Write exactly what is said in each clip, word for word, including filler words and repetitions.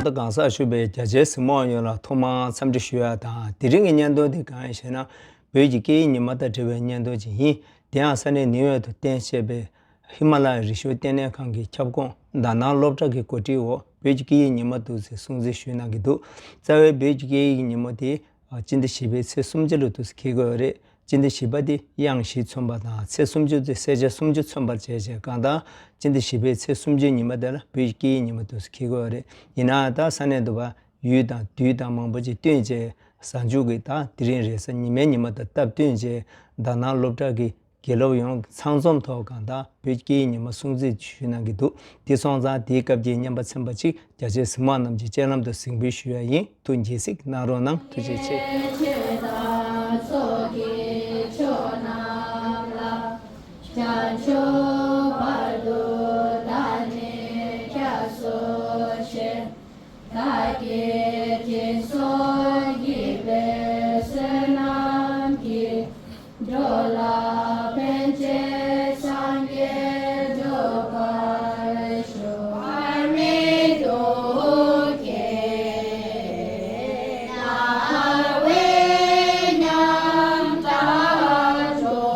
ད་གང་ཟག་ཞུ་བའི་རྒྱ་ཆེའི་གཟིགས་མོ་བ་ཡོངས་ལ་ཐོག་མར་འཚམས་འདྲི་ཞུ་ཡ་དང་། དེ་རིང་གི་བརྙན་ཐུང་འདི་གང་ཡིན་ཞེ་ན། བོད་ཀྱི་སྐད་ཡིག་ཉི་མ་དང་འབྲེལ་བའི་བརྙན་ཐུང་ཅིག་ཡིན། དེ་ཡང་ས་གནས་ནིའུ་ཡོག་ཏུ་རྟེན་གཞི་བྱས་པའི་ཧི་མ་ལ་ཡ་རི་ཤོད་ལྟེ་གནས་ཁང་གི་ཁྱབ་ཁོངས་དཱ་ནང་སློབ་གྲྭ་གི་གོ་སྒྲིག་འོག་བོད་ཀྱི་སྐད་ཡིག་ཉི་མ་འདུག་སེ་སྲུང་བརྩི་ཞུས་གནང་གི་འདུག་རྩ་བའི་བོད་ཀྱི་སྐད་ཡིག་ཉི་མ་དེ་སྤྱི་ཟླ་བཞི་པའི་ཚེས་སུམ་ཅུ་ལ་འདུག་སེ་འཁེལ་གྱི་ཡོད་རེད། སྤྱི་ཟླ་བཞི་པ་དེ་དབྱངས་བཞི་མཚོན་པ་དང་ཚེས་སུམ་ཅུ་དེ་ས་བྱ་སུམ་ཅུ་མཚོན་པར་བྱས་རྗེས་གང་ལྟར་སྤྱི་ཟླ་བཞི་པའི་ཚེས་སུམ་ཅུ་ཉི་མ་དེ་ལ་བོད་ཀྱི་སྐད་ཡིག་ཉི་མ་འདུག་སེ་འཁེལ་གྱི་ཡོད་རེད། ཡིན་ནའང་ད་ས་གནས་འདུག་པ་ཡུལ་དང་དུས་དང་མང་པོ་ཅིག་བསྟུན་བྱས་གཟའ་མཇུག་གི་དང་དེ་རིང་རེས་གཟའ་ཉི་མའི་ཉི་མ་དང་སྟབས་བསྟུན་བྱས་དཱ་ནང་སློབ་གྲྭ་གི་དགེ་སློབ་ཡོངས་ཀྱི་ཚང་འཛོམས་ཐོག་གང་ལྟར་བོད་ཀྱི་སྐད་ཡིག་ཉི་མ་སྲུང་བརྩི་ཞུས་གནང་གི་འདུག་དེ་སོང་ཙང་དེའི་སྐབས་ཀྱི་རྔན་པ་ཚན་པ་ཅིག་རྒྱ་ཆེའི་གཟིགས་མོ་རྣམས་ཀྱི་སྤྱན་ལམ་དུ་གཟིགས་འབུལ་ཞུ་ཡ་ཡིན། ཐུགས་དགྱེས་གཟིགས་གནང་རོགས་གནང་། ཐུགས་རྗེ་ཆེ། བདག་གིས་སྦྱིན་སོགས་བགྱིས་པའི་བསོད་ནམས་ཀྱིས། འགྲོ་ལ་ཕན་ཕྱིར་སངས་རྒྱས་འགྲུབ་པར་ཤོག་བར་མི་དུ་ཁྱེད་རྣ་བའི་ཉམས་དག་འགྲོ།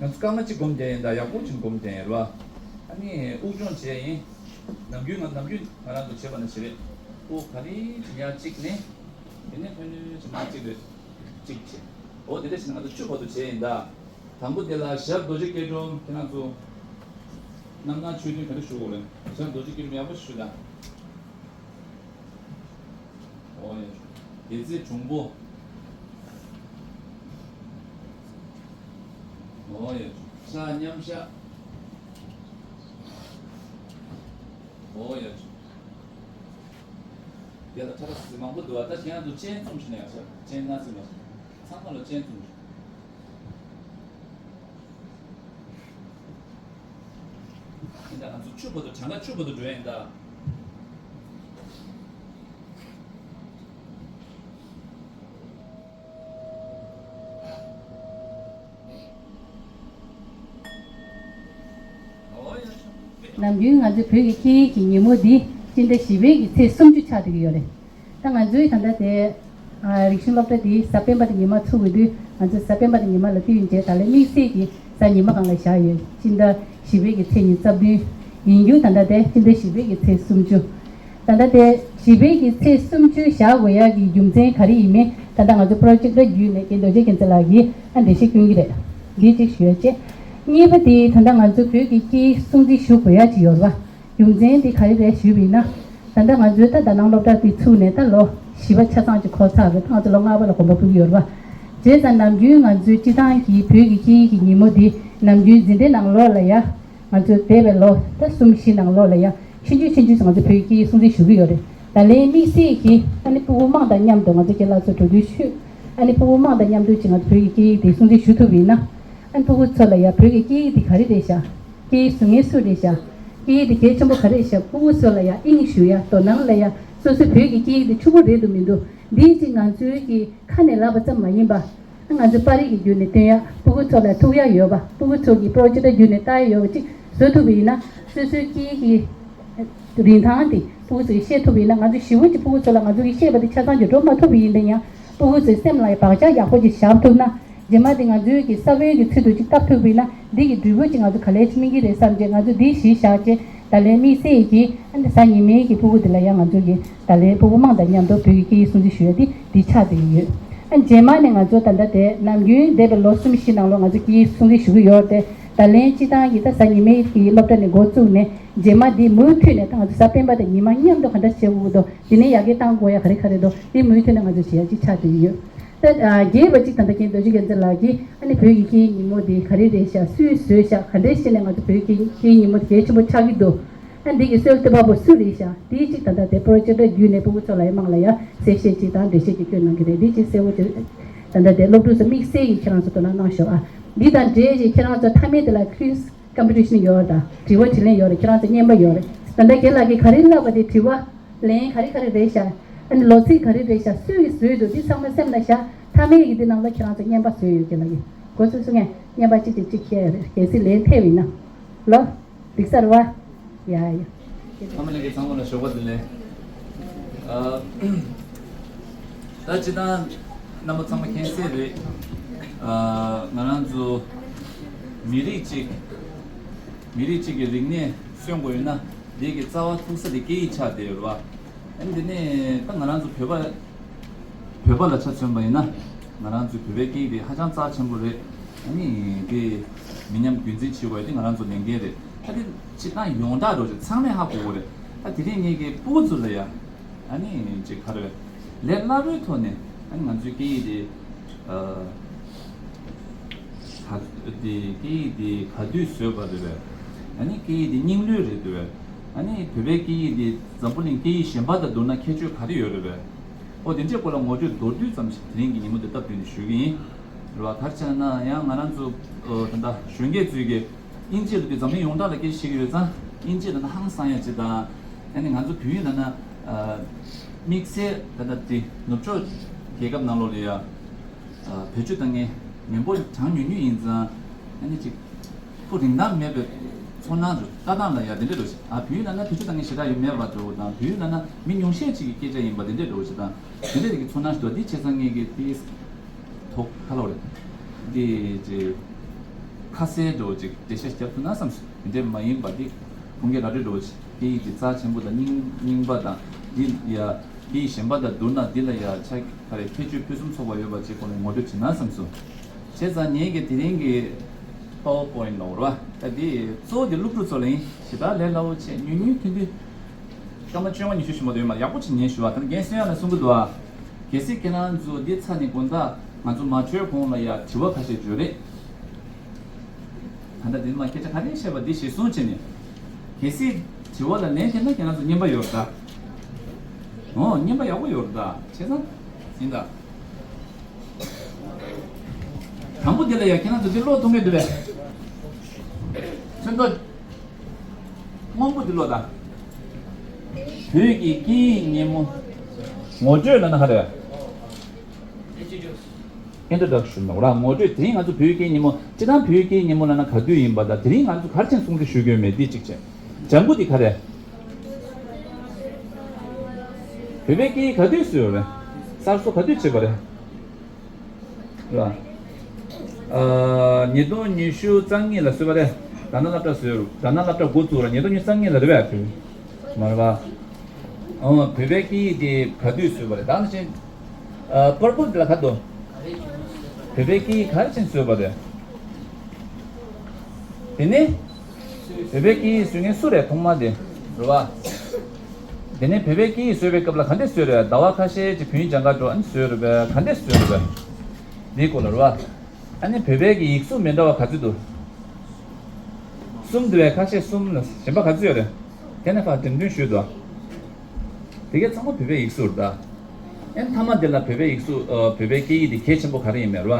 ང་ཚོ་སྐར་མ་གཅིག་སྒོམ་བསྡད་ཡིན་ད། ཡག་པོ་ཅིག་སྒོམ་བསྡད་ཡིན་ར། ཨ་ནི་དབུགས་སྦྱོང་བྱས་ཡིན། ནམ་རྒྱུན་ང་ནམ་རྒྱུན་ང་རང་ཚོ་བྱེད་པ་ནང་བཞིན་རེད། དབུགས་ག་ལེར་ཅིག་ཉར་གཅིག་ནས། དེ་ནས་ཕན་ནུས་ཅིག་མར་གཅིག་རེད། གཅིག་བྱས། འོ་དེ་འདྲ་བྱས་ན་ང་ཚོ་བཅུ་བར་དུ་བྱས་ཡིན་ད། དང་པོ་དེ་ལ་ཞབས་རྡོ་རྗེ་སྐྱིལ་ཀྲུང་། ཁྱེད་རང་ཚོ་རྣམ་སྣང་ཆོས་མཐུན་ག་རེ་ཞུ་དགོས་རེད། ཞབས་རྡོ་རྗེ་སྐྱིལ་ཀྲུང་ཡག་པོ་ཞུ་ད། འོ་ཡ། དེ་ཚེ་གྲུང་པོ། འོ་ཡ། ཕྱག་མཉམ་བཞག་འོ་ཡ། དེ་ལ་ཐོག་སི་མང་པོ་འདུག་བ། ད་ཁྱེད་རང་ཚོ་སྤྱན་བཙུམ་ཞིག་ན་ཡག་ཤོས། སྤྱན་སྔ་ཕྱི་མ་ཚང་མ་ལ་སྤྱན་བཙུམ་ཞིག་ཡིན་ད། ང་ཚོ་བཅུ་བར་དུ་གྲངས་ཀ་བཅུ་བར་དུ་འགྲོ་ཡིན་ད། ནམ་རྒྱུན་ང་ཚོའི་བོད་ཀྱི་སྐད་ཡིག་གི་ཉིན་མོ་འདི་སྤྱི་ཟླ་བཞི་པའི་གི་ཚེས་སུམ་ཅུ་ཆགས་བསྡད་ཀྱི་ཡོད་རེད། ད་ང་ཚོའི་ད་ལྟ་དེ། ཨ། རིག་གཞུང་སློབ་གྲྭ་འདི་གཟའ་སྤེན་པ་དང་ཉི་མ་ཚུགས་ཀྱི་དུས་ང་ཚོ་གཟའ་སྤེན་པ་དང་ཉི་མ་ལ་བསྟུན་བྱས་ད་ལན་དམིགས་བསལ་གྱི་གཟའ་ཉི་མ་སྒང་ལ་བཞག་ཡོད། སྤྱི་ཟླ་བཞི་པའི་གི་ཚེས་ཉི་ཤུ་རྩ་བདུན། ཡིན་རྒྱུ་ད་ལྟ་དེ་སྤྱི་ཟླ་བཞི་པའི་གི་ཚེས་སུམ་ཅུ། ད་ལྟ་དེ་བཞི་པའི་གི་ཚེས་སུམ་ཅུ་བཞག་དགོས་ཡག་གི་རྒྱུ་མཚན་ག་རེ་ཡིན་མིན་ད་ལྟ་ང་ཚོ་པྲོ་ཇེཀ་ཊ་བརྒྱུད་ནས་རྒན་རྡོ་རྗེ་རྒྱལ་མཚན་ལགས་ཀྱིས་ཨ་འགྲེལ་བཤད་སྐྱོན་གྱི་རེད། འདི་གཅིག་ཞུ་ཡ་བྱས། གཉིས་པ་དེ་ད་ལྟ་ང་ཚོ་བོད་ཀྱི་སྐད་ཡིག་སྲུང་བརྩི་ཞུ་དགོས་ཡག་ཅིག་ཡོད་རེད་པ། རྒྱུ་མཚན་དེ་ག་རེ་རེད་ཞུས་པ་ཡིན་ན། ད་ལྟ་ང་ཚོའི་ད་དཱ་ནང་སློབ་གྲྭ་དེ་ཚུགས་ནས་ད་ལོ་བཞི་པ་ཆ་ཚང་ཅིག་འཁོར་ཚར་རེད། ད་ང་ཚོ་ལོ་ལྔ་པ་ལ་གོམ་པ་སྤོ་གི་ཡོད་རེད་པ། བྱས་ཙང་ནམ་རྒྱུན་ང་ཚོའི་སྤྱི་བཏང་གི་བོད་ཀྱི་སྐད་ཡིག་གི་ཉིན་མོ་འདི་ནམ་རྒྱུན་འཛིན་གྲྭའི་ནང་ལོགས་ལ་ཡ། ང་ཚོའི་འདས་པའི་ལོ་ད་གསུམ་བཞི་ནང་ལོགས་ལ་ཡ་ཆུང་ཆུང་ཆུང་ཆུང་ང་ཚོ་བོད་ཀྱི་སྐད་ཡིག་སྲུང་བརྩི་ཞུ་གི་ཡོད་རེད། ད་ལན་དམིགས་བསལ་གྱིས་ཨ་ནི་ཕྲུ་གུ་དམངས་དང་མཉམ་དུ་ང་ཚོ་རྒན་ལགས་ཚོ་འགྲོ་དུས་ཤོད། ཨ་ནི་ཕྲུ་གུ་དམངས་དང་མཉམ་དུ་ཅིག་ང་ཚོ་བོད་ཀྱི་སྐད་ཡིག་དེ་སྲུང་བརྩི་ཞུ་ཐུབ་པ་ཡིན་ན། ཨ་ནི་ཕྲུ་གུ་ཚོ་ལ་ཡ་བོད་ཀྱི་སྐད་ཡིག་དེ་ག་རེ་རེད་ཤག་སྐད་ཡིག་སྲུང་མཁན་སུ་རེད་ཤག་སྐད་ཡིག་དེ་གལ་ཆེན་པོ་ག་རེ་རེད་ཤག་ཕྲུ་གུ་ཚོ་ལ་ཡ་དབྱིངས་ཞུགས་ཡ་དོ་སྣང་ལ་ཡ་སོ་སོའི་བོད་ཀྱི་སྐད་ཡིག་དེ་ཕྱུག་པོ་རེད་འདུག་མི་འདུག་འདི་ཅིག་ང་ཚོའི་གི་ཁ་ནས་ལབ་པ་ཙམ་མ་ཡིན་པ། ང་ཚོ་པར་རིས་ཀྱི་བརྒྱུད་ནས་སྟོན་ཡ། ཕྲུ་གུ་ཚོ་ལ་ཐུག་ཡ་ཡོད་པ། ཕྲུ་གུ་ཚོ་གི་པྲོ་ཇེཀ་ཊ་བརྒྱུད་ནས་ལྟ་ཡ་ཡོད་པ་ཅིག་བཟོ་ཐུབ་པ་ཡིན་ན། སོ་སོའི་སྐད་ཡིག་གི་རིན་ཐང་དེ་ཕྲུ་གུ་ཚོ་གིས་ཤེས་ཐུབ་པ་ཡིན་ན། ང་ཚོ་ཞེ་པོ་ཅིག་ཕྲུ་གུ་ཚོ་ལ་ང་ཚོ་གིས་བཤད་པ་དེ་ཆ་ཚང་གི་འགྲོ་མ་ཐུབ་པ་ཡིན་ན་ཡང་། ཕྲུ་གུ་ཚོའི་སེམས་ལ་ཡང་བག་ཆགས་ཡག་པོ་ཅིག་བཞག་ཐུབ་ན། རྗེས་མ་དེ་ང་ཚོའི་གི་ས་བོན་གྱི་ཚུལ་དུ་ཅིག་བཏབ་ཐུབ་པ་ཡིན་ན། འདི་གི་འབྲས་བུ་ཅིག་ང་ཚོ་ག་ལེར་སྨིན་གྱི་རེད་བསམ་བྱས། ང་ཚོ་འདི་གཞི་བཞག་བྱས། ད་ལན་དམིགས་བསལ་གྱིས་ཨ་ནི་གཟའ་ཉི་མའི་གི་ཕྲུ་གུ་འདི་ལ་ཡང་ང་ཚོ་གི་ད་ལན་ཕྲུ་གུ་དམངས་དང་མཉམ་དུ་བོད་ཀྱི་སྐད་ཡིག་སྲུང་བརྩི་ཞུ་ཡ་འདི་འདི་ཆགས་བསྡད་ཀྱི་ཡོད། ཨ་ནི་རྗེས་མ་ནས་ང་ཚོ་ད་ལྟ་དེ་ནམ་རྒྱུན་འདས་པའི་ལོ་གསུམ་བཞི་ནང་ལོགས་ང་ཚོ་སྐད་ཡིག་སྲུང་བརྩི་ཞུ་གི་ཡོད་རེད་དེ། ད་ལན་སྤྱི་བཏང་གི་ད་གཟའ་ཉི་མའི་གི་སློབ་གྲྭ་ནས་འགོ་བཙུགས་ནས་རྗེས་མ་འདི་མུ་མཐུད་ནས་ད་ང་ཚོ་གཟའ་སྤེན་པ་དང་ཉི་མ་མཉམ་དུ་ག་འདྲ་བྱེད་དགོས་འདུག་དེ་ནས་ཡར་རྒྱས་གཏང་དགོས་ཡ་ག་རེ་ག་རེ་འདུག་དེ་མུ་མཐུད་ནས་ང་ཚོ་བྱེད་ཡ་ཅིག་ཆགས་བསྡད་ཀྱི་ཡོད། ད་ཨ་རྒྱས་པ་གཅིག་ད་ལྟ་རྒན་རྡོ་རྗེ་རྒྱལ་མཚན་ལགས་ཀྱིས་ཨ་ནི་བོད་ཀྱི་སྐད་ཡིག་ཉིན་མོ་དེ་ག་རེ་རེད་ཤག་སུས་བཟོས་ཤག་ག་འདྲས་བྱས་ནས་ང་ཚོ་བོད་ཀྱི་སྐད་ཡིག་ཉིན་མོ་དེ་གལ་ཆེན་པོ་ཆགས་ཀྱི་འདུག་ཨ་འདི་གི་སྲོལ་གཏོད་པ་པོ་སུ་རེད་ཤག་འདིའི་གཅིག་ད་ལྟ་དེ་པོ་རོ་ཇེཀ་ཊར་བརྒྱུད་ནས་ཕྲུ་གུ་ཚོ་ལ་ཡང་དམངས་ལ་ཡང་གསལ་བཤད་ཅིག་དང་འགྲེལ་བཤད་ཅིག་སྐྱོན་གནང་གི་རེད། འདི་གཅིག་གསལ་བོ་ཅིག་ད་ལྟ་དེ་སློབ་ཕྲུག་ཚོ་དམིགས་བསལ་གྱི་ཁྱེད་རང་ཚོ་དོ་སྣང་གནང་ཤོག་ཨ་འདི་དང་འབྲེལ་ཅིག་ཁྱེད་རང་ཚོ་མཐའ་མའི་དེ་ལ་ཁུལ་ཀམ་པི་ཊི་ཤན་ཡོད་རེད། ད་དྲི་བ་དྲིས་ལན་ཡོད་རེད། ཁྱེད་རང་ཚོ་བརྙན་པ་ཡོད་རེད། ད་ལྟ་རྒན་ལགས་ཀྱིས་ག་རེ་ལབ་པ་དེ་དྲི་བ་ལན་ག་རེ་ག་རེ་རེད་ཤག་ཨ་ནི་ལོ་ཚིགས་ག་རེ་རེད་ཤག་སུས་བཟོས་འདུག་འདི་ཚང་མ་སེམས་ལ་བཞག་མཐའ་མའི་གི་འདི་ནང་ལ་ཁྱེད་རང་ཚོ་བརྙན་པ་བཟོས་ཡོད་རྒན་ལགས་ཀྱིས། གོ་སོང་སོང་ངས་བརྙན་པ་གཅིག་གཅིག་གཅིག་བཤད་ཡོད་རེད། གལ་སྲིད་ལན་ཐེབས་ཡིན་ན་ལོ། འགྲིག་ས་རེད་བ། ཡ་ཡ། ཕ་མ་ལྷན་རྒྱས་ཚང་མ་ལ་ཞོགས་པ་བདེ་ལེགས། ཨ། ད་སྤྱིར་བཏང་རྣམ་པ་ཚང་མ་མཁྱེན་གསལ་རེད། ཨ། ང་རང་ཚོ་མི་རིགས་གཅིག་མི་རིགས་གཅིག་གི་རིག་གནས་གསོན་དགོས་ཡོད་ན་དེ་གི་རྩ་བ་ཐུག་ས་དེ་སྐད་ཡིག་ཆགས་བསྡད་ཡོད་རེད་བ། ཨ་ནི་དེ་ནས་ད་ང་རང་ཚོ་བོད་པ་བོད་པ་ལ་ཆ་མཚོན་པ་ཡིན་ན། ང་རང་ཚོའི་བོད་པའི་སྐད་ཡིག་དེ་ཧ་ཅང་རྩ་ཆེན་པོ་རེད། ཨ་ནི་དེ་མི་ཉམས་རྒྱུན་འཛིན་བྱེད་དགོས་དེ་ང་རང་ཚོ་ལས་འགན་རེད། ད་དེ་སྤྱིར་བཏང་ཡོངས་གྲགས་འགྲོ་ཆེད་ཚང་མས་ཧ་གོ་གི་རེད། ད་དེ་རིང་ངེད་ཀྱི་སྤུ་གུ་ཚོ་ལ་ཡ་ཨ་ནི་ཅིག་ག་རེ་ལས་སླ་པོའི་ཐོག་ནས་ཨ་ནི་ང་ཚོའི་སྐད་ཡིག་དེ་ཨ། ག་དེ་སྐད་ཡིག་དེ་ག་དུས་བཟོས་པ་རེད་པས། ཨ་ནི་སྐད་ཡིག་དེ་རྙིང་ལུགས་རེད་འདུག་པས། ཨ་ནི་བོད་པའི་སྐད་ཡིག་དེ་འཛམ་བུ་གླིང་སྐད་ཡིག་གཞན་པ་དང་བསྡུར་ན་ཁྱད་ཆོས་ག་རེ་ཡོད་རེད་པས། ཨོ་དེ་འདྲའི་སྐོར་ལ་ངོ་སྤྲོད་མདོར་བསྡུས་ཙམ་ཞིག་དེ་རིང་གི་ཉིན་མོ་འདི་སྟབས་བསྟུན་ནས་ཞུ་གི་ཡིན། རེད་བ། ག་རེ་བྱས་ན་ཡང་ང་རང་ཚོ་ད་ལྟ་གཞོན་སྐྱེས་ཚོས་ཀྱི་དབྱིན་ཇི་ལ་དེ་འཛམ་གླིང་ཡོངས་གྲགས་ལ་སྐད་ཆ་བཤད་ཀྱི་ཡོད་ཙང་དབྱིན་ཇི་ལ་ན་ཧང་སང་ཡ་ཅིག་དང་། ཨ་ནི་ང་ཚོ་བོད་ཡིག་ལ་ན་དམིགས་བསལ་ད་ལྟ་དེ་ནུབ་ཕྱོགས་རྒྱལ་ཁབ་ནང་ལོགས་ལ་ཡ། བེད་སྤྱོད་བཏང་མཁན་མི་འབོར་གྲངས་ཉུང་ཉུང་ཡིན་ཙང་། ཨ་ནི་ཅིག་ཁོ་རིན་ཐང་མེད་པའི་ཚོར་སྣང་རེད། ལྟ་སྟངས་ལ་ཡ་དེ་འདྲས་འགྲོ་ཞིག་ཨ་བོད་ཡིག་ལབ་ན་བེད་སྤྱོད་བཏང་མཁན་ཞེ་དྲག་ཡོད་མེད་པ་འདྲ་བོ་དང་། བོད་ཡིག་ལབ་ན་མི་ཉུང་ཤས་ཅིག་གི་སྐད་ཆ་ཡིན་པ་དེ་འདྲས་འགྲོ་ཞིག་དང་། དེ་འདྲས་ཀྱི་ཚོར་སྣང་ཞིག་འདུག་འདི་བྱས་ཙང་ངས་ཀྱི་དེ་ཐོག་ཁ་ལོ་རེད། འདི་ཅིག་ཁ་གསལ་འདྲ་བོ་ཅིག་འགྲེལ་བཤད་རྒྱབ་ཐུབ་ན་བསམ་སོང་། དེ་འདྲས་མ་ཡིན་པ་འདི་ཁུངས་སྐྱེལ་ར་སྤྲོད་འདྲ་བོ་ཅིག་སྐད་ཡིག་དེ་རྩ་ཆེན་པོ་དང་རྙིང་རྙིང་པ་དང་འདི་ཡ། དེའི་གཞན་པ་དང་བསྡུར་ན་འདི་ལ་ཡ་ཆ་ག་རེ་ཁྱད་ཆོས་ཕུན་སུམ་ཚོགས་པ་ཡོད་པ་ཅིག་སྐོར་ནས་ངོ་སྤྲོད་བྱེད་ན་བསམ་སོང་། བྱས་ཙང་ངེད་ཀྱི་དེ་རིང་གི་པ་ཝར་པོ་ཡིན་ལོག་ར་བ། ད་དེ་གཙོ་བོ་དེ་སློབ་ཕྲུག་ཚོ་ལ་ཡིན། ཞེ་དྲག་ལས་སླ་བོ་བྱས་ཉུང་ཉུང་ཐུང་ཐུང་། སྐར་མ་བཅོ་ལྔ་ཉི་ཤུ་ཞིག་མ་གཏོགས་ཡོད་མ་རེད། ཡག་པོ་བྱས་ཉན་ཞུ་བ། ད་རྒན་སུན་ཡང་ལ་གསུང་གི་འདུག་ཨ། གལ་སྲིད་ཁྱེད་རང་ཚོ་འདི་ཚར་ནས་དགོང་དག་ང་ཚོ་མ་འཕྲོས་གོང་ལ་ཡ་དྲི་བ་ཁ་ཤས་བརྗོད་རེད། ད་ལྟ་འདི་མ་སྐད་ཆ་ག་རེ་བཤད་པ་འདི་གཞིར་བཟུང་བྱས་ནས། གལ་སྲིད་དྲི་བ་ལ་ལན་ཐེབས་ན་ཁྱེད་རང་ཚོ་རྔན་པ་ཡོད་རེད་ད། ཨོ་རྔན་པ་ཡག་པོ་ཡོད་རེད་ད། བྱས་ཙང་ཡིན་ད། དང་པོ་འདི་ལ་ཡ་ཁྱེད་རང་ཚོ་འདི་ཀློག་ཐུབ་མཁན་འདུག་པས། ཚོན་མདོག་སྔོན་པོ་འདི་ཀློག་ད། བོད་ཀྱི་སྐད་ཡིག་ཉིན་མོ། ངོ་སྤྲོད་ལབ་ན་ག་རེ། Introduction་ནོ་ར། ངོ་སྤྲོད། དེ་རིང་ང་ཚོ་བོད་ཀྱི་ཉིན་མོ། སྤྱིར་བཏང་བོད་ཀྱི་ཉིན་མོ་ལབ་ན་ག་དུས་ཡིན་པ་དང་། དེ་རིང་ང་ཚོ་ག་རེ་བྱས་ནས་སྲུང་བརྩི་ཞུ་དགོས་མེད་འདི་གཅིག་བྱས། ལྗང་གུ་འདི་ག་རེ། བོད་པའི་སྐད་ཡིག་ག་དུས་བཟོས་པ་རེད། གསར་བཟོ་ག་དུས་བྱས་པ་རེད། ར། ཨ། ཉིས་སྟོང་ཉི་ཤུ་རྩ་གཉིས་ལ་བཟོས་པ་རེད། ད་ནང་སློབ་གྲྭ་བཟོས་རུ། ད་ནང་སློབ་གྲྭ་འགོ་བཙུགས་ར་ཉིས་སྟོང་ཉི་ཤུ་རྩ་གཉིས་ལ་རེད་པས། མ་རེད་པ། ཨོ། བོད་པའི་སྐད་ཡིག་དེ་ག་དུས་བཟོས་པ་རེད། ད་ནང་བཞིན། ཨ། པར་པོ་འདི་ལ་ག་འདུག་བོད་པའི་སྐད་ཡིག་ག་རེ་བྱས་ནས་བཟོས་པ་རེད། དེ་ནས། བོད་པའི་སྐད་ཡིག་བཟོ་མཁན་སུ་རེད་ཐོག་མ་དེ། རེད་པ། དེ་ནས་བོད་པའི་སྐད་ཡིག་བཟོས་པའི་སྐབས་ལ་ག་འདྲས་བཟོས་རེད། ཟླ་བ་ཁ་ཤས་ཅིག་བོད་ཡིག་སྦྱང་གར་འགྲོ། ཨ་ནི་བཟོས་རེད་པས། ག་འདྲས་བཟོས་རེད་པས། འདིའི་སྐོར་ལ་རེད་པ། ཨ་ནི་བོད་པའི་གི་ཡིག་གཟུགས་མི་འདྲ་བ་ག་ཚོད་འདུག་གསུམ་འདུག་པས། ཁ་ཤས་གསུམ་ལ་གཞན་པ་ག་ཚོད་ཡོད་རེད། དེ་ནས་ཕར་འགྲེམས་སྟོན་ཞུས་འདུག་དེ་གས་ཚང་མ་བོད་པའི་ཡིག་གཟུགས་རེད་ད། ཨ་ནི་མཐའ་མ་དེ་ལ་བོད་པའི་ཡིག་གཟུགས། ཨ། བོད་པའི་སྐད་ཡིག་དེ་གལ་ཆེན་པོ་ག་རེ་ཡིན་མེད་རེད་པ།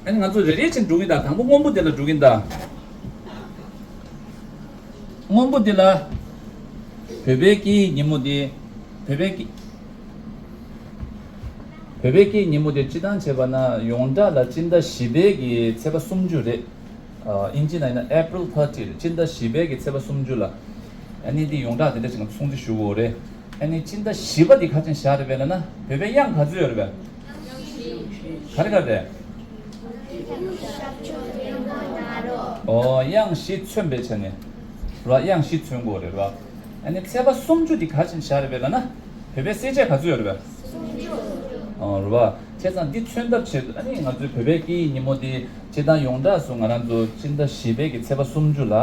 ཨ་ནི་ང་ཚོ་རེ་རེ་བྱས་འགྲོ་གིན་ད། དང་པོ་སྔོན་པོ་དེ་ལ་འགྲོ་གིན་ད། སྔོན་པོ་འདི་ལ་བོད་པའི་སྐད་ཡིག་ཉིན་མོ་འདི། བོད་པའི་སྐད། བོད་པའི་སྐད་ཡིག་ཉིན་མོ་འདི་སྤྱིར་བཏང་བྱས་པ་ན་ཡོངས་གྲགས་ལ་སྤྱི་ཟླ་བཞི་པའི་གི་ཚེས་པ་སུམ་ཅུ་རེད། ཨ། དབྱིན་ཇི་ནང་ཡིན་ན་April thirty་རེད། སྤྱི་ཟླ་བཞི་པའི་གི་ཚེས་པ་སུམ་ཅུ་ལ། ཨ་ནི་འདི་ཡོངས་གྲགས་དེ་འདྲ་ཞིག་ང་ཚོ་སྲུང་བརྩི་ཞུ་དགོས་རེད། ཨ་ནི་སྤྱི་ཟླ་བཞི་པ་འདི་ག་རེ་བྱས་ནས་བཞག་རེད་པས་ལབ་ན། བོད་པའི་དབྱངས་ག་ཚོད་ཡོད་རེད་པས། ག་རེ་ག་རེ་རེད། ཨོ། དབྱངས་བཞི་མཚོན་པའི་ཆ་ནས། ར། དབྱངས་བཞི་མཚོན་དགོས་རེད་ར། ཨ་ནི་ཚེས་པ་སུམ་ཅུ་འདི་ག་རེ་བྱས་ནས་བཞག་རེད་པས་ལབ་ན། བོད་པའི་གསལ་ཆས་ག་ཚོད་ཡོད་རེད་པས། ཨོ། ར། བྱས་ཙང་འདི་མཚོན་ཐབས་ཆེད་དུ་ཨ་ནི་ང་ཚོའི་བོད་པའི་སྐད་ཡིག་ཉིན་མོ་འདི་སྤྱིར་བཏང་ཡོངས་གྲགས་སུ་ང་རང་ཚོ་སྤྱི་ཟླ་བཞི་པའི་གི་ཚེས་པ་སུམ་ཅུ་ལ་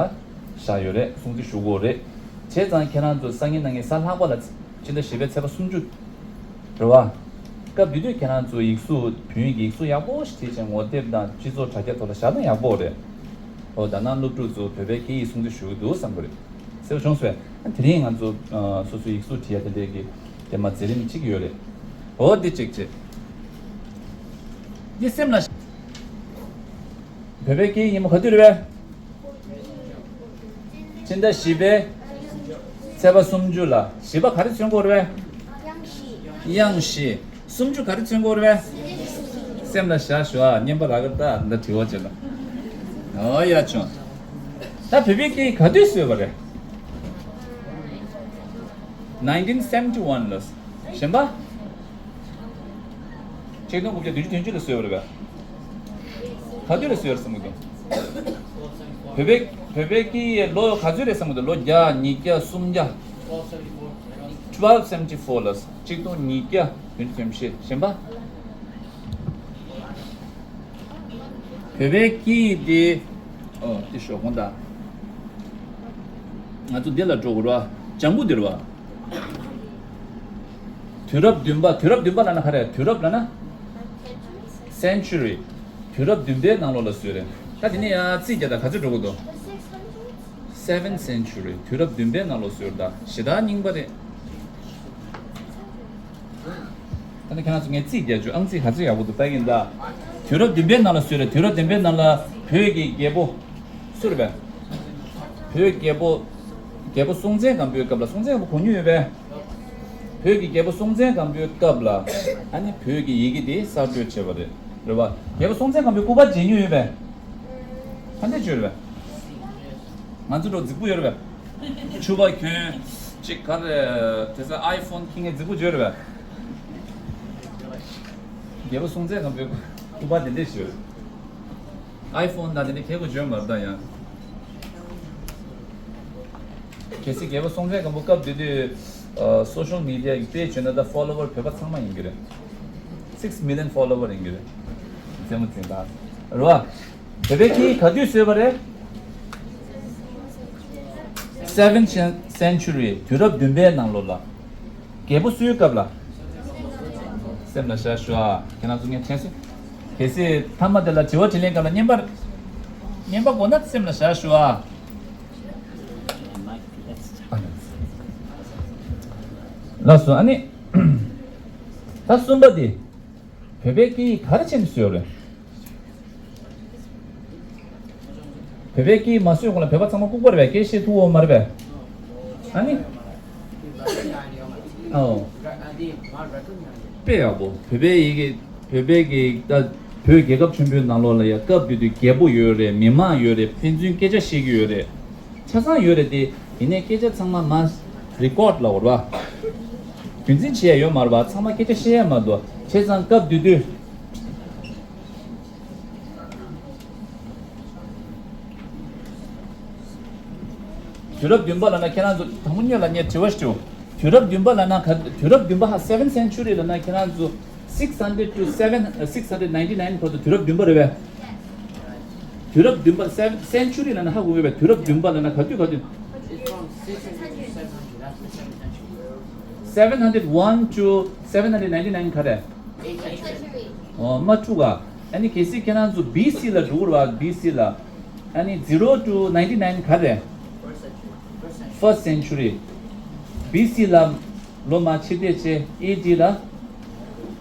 བཞག་ཡོད་རེད། སྲུང་བརྩི་ཞུ་དགོས་རེད། བྱས་ཙང་ཁྱེད་རང་ཚོ་སང་ཉིན་གནངས་ཉིན་གཟའ་ལྷག་པ་ལ། སྤྱི་ཟླ་བཞི་པའི་ཚེས་པ་སུམ་ཅུ། རེད་བ། སྐབས་དེ་དུས་ཁྱེད་རང་ཚོ་ཡིག་གཟུགས། བོད་ཡིག་གི་ཡིག་གཟུགས་ཡག་པོ་ཞིག་བྲིས་བྱས་ངོ་དེབ་དང་སྤྱི་ཚོགས་དྲ་རྒྱ་ཐོག་ལ་བཞག་ན་ཡག་པོ་རེད། འོ། ད་ནང་སློབ་ཕྲུག་ཚོ་བོད་པའི་སྐད་ཡིག་སྲུང་བརྩི་ཞུ་གི་འདུག་བསམ་གི་རེད། ཟེར་བ་བྱུང་སོང་། དེ་རིང་ང་ཚོ་ཨ་སོ་སོའི་ཡིག་གཟུགས་བྲིས་ཡ་དེ་འདྲས་ཀྱི་དེ་མ་མཛད་རིམ་གཅིག་ཡོད་རེད། འོ་འདི་གཅིག་བྱེད། འདི་སེམས་ལ་བོད་པའི་སྐད་ཡིག་ཉིན་མོ་ག་དུས་རེད་པས། ཕྱི་ཟླ་བཞི་པའི་ཚེས་པ་སུམ་ཅུ་ལ། བཞི་པ་ག་རེ་མཚོན་གྱི་ཡོད་རེད་པས། གཡང་གཞིས། སུམ་ཅུ་ག་རེ་མཚོན་གྱི་ཡོད་རེད་པས། སེམས་ལ་བཞག་ཞུ་ཨ། བརྙན་པར་རག་གི་ད་འདི་དྲི་བ་བྱེད་ལ། ཨོ་ཡ་བྱུང་། ད་བོད་པའི་སྐད་ཡིག་ག་དུས་བཟོས་པ་རེད། nineteen seventy one ལ། གཞན་པ། ཆིག་སྟོང་དགུ་བརྒྱ་བདུན་ཅུ་དོན་གཅིག་ལ་བཟོས་པ་རེད་པས། ག་དུས་ལ་བཟོས་རེད་བསམ་གྱི་འདུག་བོད་པའི་བོད་པའི་སྐད་ཡིག་ལོ་ག་ཚོད་རེད་བསམ་གྱི་འདུག་ལོ་བརྒྱ། ཉིས་བརྒྱ། སུམ་བརྒྱ། twelve seventy four ལ། ཆིག་སྟོང་ཉིས་བརྒྱ་བདུན་ཅུ་དོན་བཞི། གཞན་པ། བོད་པའི་སྐད་ཡིག་དེ། ཨོ་དེ་ཞོག་གོང་ད། ང་ཚོ་འདི་ལ་འགྲོ་དགོས་ར། ལྗང་གུ་འདི་ར་བ། དུས་རབས་བདུན་པ། དུས་རབས་བདུན་པ་ལབ་ན་ག་རེ། དུས་རབས་ལབ་ན། Century། དུས་རབས་བདུན་པའི་ནང་ལོགས་ལ་བཟོས་རེད། ད་དེ་ནས་ཡང་རྩིས་རྒྱག་ད་ག་ཚོད་འགྲོ་གི་འདུག seventh century། དུས་རབས་བདུན་པའི་ནང་ལོགས་བཟོས་རེད། ད་གཞི་བདག་རྙིང་པ་རེད། ད་ནི་ཁྱེད་རང་ཚོ་ངས་རྩིས་རྒྱག་བཅུག་ཨང་རྩིས་ག་ཚོད་ཡག་པོ་འདུག་ལྟ་གིན་ད། དུས་རབས་བདུན་པའི་ནང་ལ་བཟོས་རེད། དུས་རབས་བདུན་པའི་ནང་ལ་བོད་ཀྱི་རྒྱལ་པོ་སུ་རེད་པས། བོད་རྒྱལ་པོ། རྒྱལ་པོ་སྲོང་བཙན་སྒམ་པོའི་སྐབས་ལ། སྲོང་བཙན་སྒམ་པོ་གོ་མྱོང་ཡོད་པས། བོད་ཀྱི་རྒྱལ་པོ་སྲོང་བཙན་སྒམ་པོའི་སྐབས་ལ་ཨ་ནི་བོད་ཀྱི་ཡི་གེ་དེ་གསར་གཏོད་བྱས་པ་རེད། རེད་པ། རྒྱལ་པོ་སྲོང་བཙན་སྒམ་པོའི་སྐུ་པར་མཇལ་མྱོང་ཡོད་པས། ཧ་འདྲ་བྱོས་རེད་པས། ང་ཚོ་འགྲོ་རྫིག་པོ་ཡོད་རེད་པས། ཕྱུ་པ་གྱོན་ཅིག་ག་རེ། དེ་ཚོ་ཨའི་ཕོན་འཁྱེར་མཁན་རྫིག་པོ་བྱོས་རེད་པས། རྒྱལ་པོ་སྲོང་བཙན་སྒམ་པོའི་སྐུ་པར་དེ་འདྲས་བྱོས། ཨའི་ཕོན་དང་དེ་འདྲས་ཁྱེར་དགོས་བྱོས་མ་རེད་ད་ཡང་། གལ་སྲིད་རྒྱལ་པོ་སྲོང་བཙན་སྒམ་པོ་སྐབས་དེ་དུས་ཨ་སོ་ཤལ་མི་ཌི་ཡ་གི་དཔེ་བྱས་ན་ད་ཕོ་ལོ་ཝར་བོད་པ་ཚང་མ་ཡིན་གྱི་རེད། six million follower ཡིན་གྱི་རེད། རྩེད་མོ་རྩེ་ད། རེད་པ། བོད་པའི་སྐད་ཡིག་ག་དུས་བཟོས་པ་རེད། seventh century། དུས་རབས་བདུན་པའི་ནང་ལོགས་ལ། རྒྱལ་པོ་སུའི་སྐབས་ལ། སེམས་ལ་བཞག་ཞུ་ཨ། ཁྱེད་རང་ཚོ་ངས་དྲན་སོང་། གལ་སྲིད་མཐའ་མ་དེ་ལ་དྲི་བ་དྲིས་ལན་སྐབས་ལ་བརྙན་པར། བརྙན་པར་དགོས་ན་སེམས་ལ་བཞག་ཞུ་ཨ། ལགས་སོ། ཨ་ནི། ད་གསུམ་པ་དེ། བོད་པའི་སྐད་ཡིག་ག་རེ་བྱས་ནས་བཟོས་ཡོད་རེད། བོད་པའི་སྐད་ཡིག་མ་བཟོས་གོང་ལ་བོད་པ་ཚང་མ་ལྐུགས་པ་རེད་པས། སྐད་བཤད་ཐུབ་ཡོད་མ་རེད་པས། ཨ་ནི། ཨོ། དཔེ་ཡག་པོ། བོད་པའི་ཡི་གེ། བོད་པའི་གི་ད་བོད་རྒྱལ་ཁབ་ཆེན་པོའི་ནང་ལོགས་ལ་ཡ་སྐབས་དེ་དུས་རྒྱལ་པོ་ཡོད་རེད། མི་མང་ཡོད་རེད། ཕན་ཚུན་སྐད་ཆ་བཤད་ཀྱི་ཡོད་རེད། ཆ་ཚང་ཡོད་རེད་དེ། ཡིན་ནའི་སྐད་ཆ་ཚང་མ་མ་རི་ཀོཌ་ལབ་དགོས་རེད་པ། རྒྱུན་འཛིན་བྱེད་ཡ་ཡོད་མ་རེད་པ། ཚང་མ་སྐད་ཆ་བཤད་ཡ་མ་འདུག་བྱས་ཙང་སྐབས་དེ་དུས། དུས་རབས་བདུན་པ་ལབ་ན་ཁྱེད་རང་ཚོ་དང་པོ་སྔོན་ལ་ངས་དྲི་བ་ཞིག་དྲིའོ། དུས་རབས་བདུན་པ་ལབ་ན་ག་དུས་རབས་བདུན་པ་ཧ་seventh century ལབ་ན་ཁྱེད་རང་ཚོ་six hundred to seven six hundred ninety nine བར་དུ་དུས་རབས་བདུན་པ་རེད་པས། དུས་རབས་བདུན་པ་seven century ལབ་ན་ཧ་གོ་གི་པས། དུས་རབས་བདུན་པ་ལབ་ན་ག་དུས་ག་དུས། seven hundred one to seven hundred ninety nine ག་རེ། ཨོ་མ་འཁྲུག་ག་ཨ་ནི་གལ་སྲིད་ཁྱེད་རང་ཚོ་B C ལ་འགྲོ་གི་རེད་པ། B C ལ། ཨ་ནི་zero to ninety nine ག་རེ། First century། B C ལ་ལོ་མ་ཕྱིར་ལྟས་བྱས་A D ལ་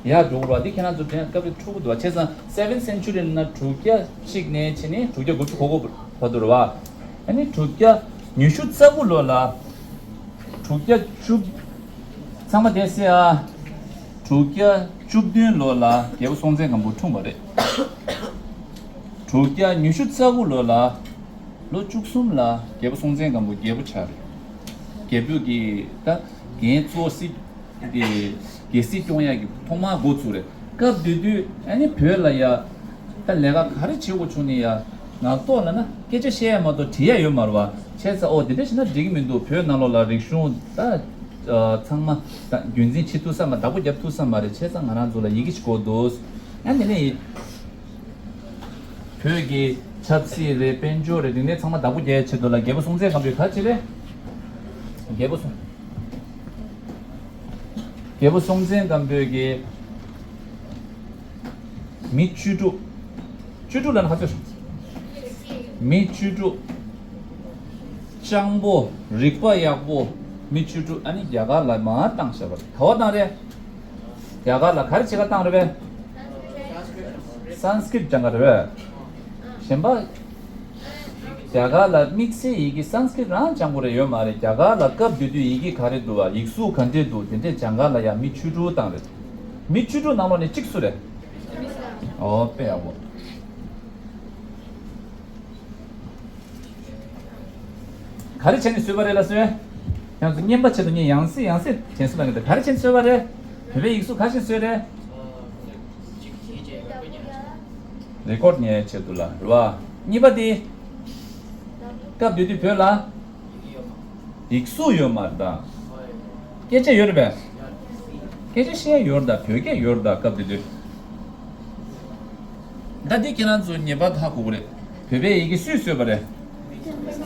ཡར་འགྲོ་གི་རེད་པ། འདི་ཁྱེད་རང་ཚོ་དྲན་སྐབས་རེ་འཁྲུག་གི་འདུག་པ། བྱས་ཙང་seventh century ལབ་ན་དྲུག་བརྒྱ་གཅིག་ནས་བྱས་ནས་དྲུག་བརྒྱ་དགུ་བཅུ་གོ་གོ་བར་དུ་རེད་པ། ཨ་ནི་དྲུག་བརྒྱ་ཉི་ཤུ་རྩ་དགུ་ལོ་ལ། དྲུག་བརྒྱ་བཅུ། ཚང་མ་བསྡད་ཟེར་ཨ། དྲུག་བརྒྱ་བཅུ་བདུན་ལོ་ལ་རྒྱལ་པོ་སྲོང་བཙན་སྒམ་པོ་འཁྲུངས་པ་རེད། དྲུག་བརྒྱ་ཉི་ཤུ་རྩ་དགུ་ལོ་ལ། ལོ་བཅུ་གསུམ་ལ་རྒྱལ་པོ་སྲོང་བཙན་སྒམ་པོ་རྒྱལ་པོ་ཆགས་རེད། རྒྱལ་པོ་གི་ད་འགན་གཙོ་སྲིད་དེ་རྒྱལ་སྲིད་སྐྱོང་ཡག་གི་ཐོག་མར་འགོ་ཚུགས་རེད། སྐབས་དེ་དུས་ཨ་ནི་བོད་ལ་ཡ། ད་ལས་ཀ་ག་རེ་བྱེད་དགོས་བྱུང་ནས་ཡ། ངག་ཐོག་ལ་ན་སྐད་ཆ་བཤད་ཡ་མ་གཏོགས་བྲིས་ཡ་ཡོད་མ་རེད་པ། བྱས་ཙང་ཨོ་དེ་འདྲ་བྱས་ན་འགྲིག་གི་མི་འདུག་བོད་ནང་ལོགས་ལ་རིག་གཞུང་ད་ཨ་ཚང་མ་ད་རྒྱུན་འཛིན་བྱེད་ཐུབ་ས་མ། བདག་པོ་རྒྱབ་ཐུབ་ས་མ་རེད། བྱས་ཙང་ང་རང་ཚོ་ལ་ཡི་གེ་ཞིག་དགོས་འདུག་ཨ་ནི་ནི་བོད་ཀྱི་ཆབ་སྲིད་རེད། དཔལ་འབྱོར་རེད། འདི་ནས་ཚང་མ་བདག་པོ་རྒྱག་ཡ་ཆེད་དུ་ལ་རྒྱལ་པོ་སྲོང་བཙན་སྒམ་པོས་ག་རེ་བྱས་རེད། རྒྱལ་པོ་སྲོང་རྒྱལ་པོ་སྲོང་བཙན་སྒམ་པོས་ཀྱི་མི་བཅུ་དྲུག་བཅུ་དྲུག་ལབ་ན་ག་ཚོད། མི་བཅུ་དྲུག་སྤྱང་པོ། རིག་པ་ཡག་པོ། མི་བཅུ་དྲུག་ཨ་ནི་རྒྱ་གར་ལ་མར་བཏང་བཞག་པ་རེད། ག་བ་བཏང་རེད། རྒྱ་གར་ལ་ག་རེ་བྱེད་ག་བཏང་རེད་པས། སན་སི་ཀྲིཏ་སྦྱང་ག་རེད་པས། གཞན་པ། རྒྱ་གར་ལ་དམིགས་བསལ་ཡི་གེ་སན་སི་ཀྲིཏ་རང་སྦྱང་དགོས་རེད་ཡོད་མ་རེད། རྒྱ་གར་ལ་སྐབས་དེ་དུས་ཡི་གེ་ག་རེ་འདུག་བ། ཡིག་གཟུགས་ག་འདྲས་འདུག་དེ་འདྲས་སྦྱང་ག་ལ་ཡ་མི་བཅུ་དྲུག་བཏང་རེད། མི་བཅུ་དྲུག་ནང་ལོགས་ནས་གཅིག་སུ་རེད། ཨོ་དཔེ་ཡག་པོ། ག་རེ་བྱས་ནས་བཟོས་པ་རེད་ལ་སོས། ཡང་སུ་བརྙན་པ་ཆེད་དུ་ངས་ཡང་སེ་ཡང་སེ་དྲན་གསོ་གནང་གི་འདུག་ག་རེ་བྱས་ནས་བཟོས་པ་རེད། བོད་པའི་ཡིག་གཟུགས་ག་རེ་བྱས་ནས་བཟོས་རེད། རེ་ཀོར་ཌི་ཉན་ཆེད་དུ་ལ་རེད་བ། གཉིས་པ་དེ། སྐབས་དེ་དུས་བོད་ལ། ཡིག་གཟུགས་ཡོད་མ་རེད་ད། སྐད་ཆ་ཡོད་རེད་པས། སྐད་ཆ་བཤད་ཡོད་རེད་ད། བོད་སྐད་ཡོད་རེད་ད་སྐབས་དེ་དུས། ད་འདི་ཁྱེད་རང་ཚོ་ངེས་པར་དུ་ཧ་གོ་གི་རེད། བོད་པའི་ཡི་གེ་སུས་བཟོས་པ་རེད།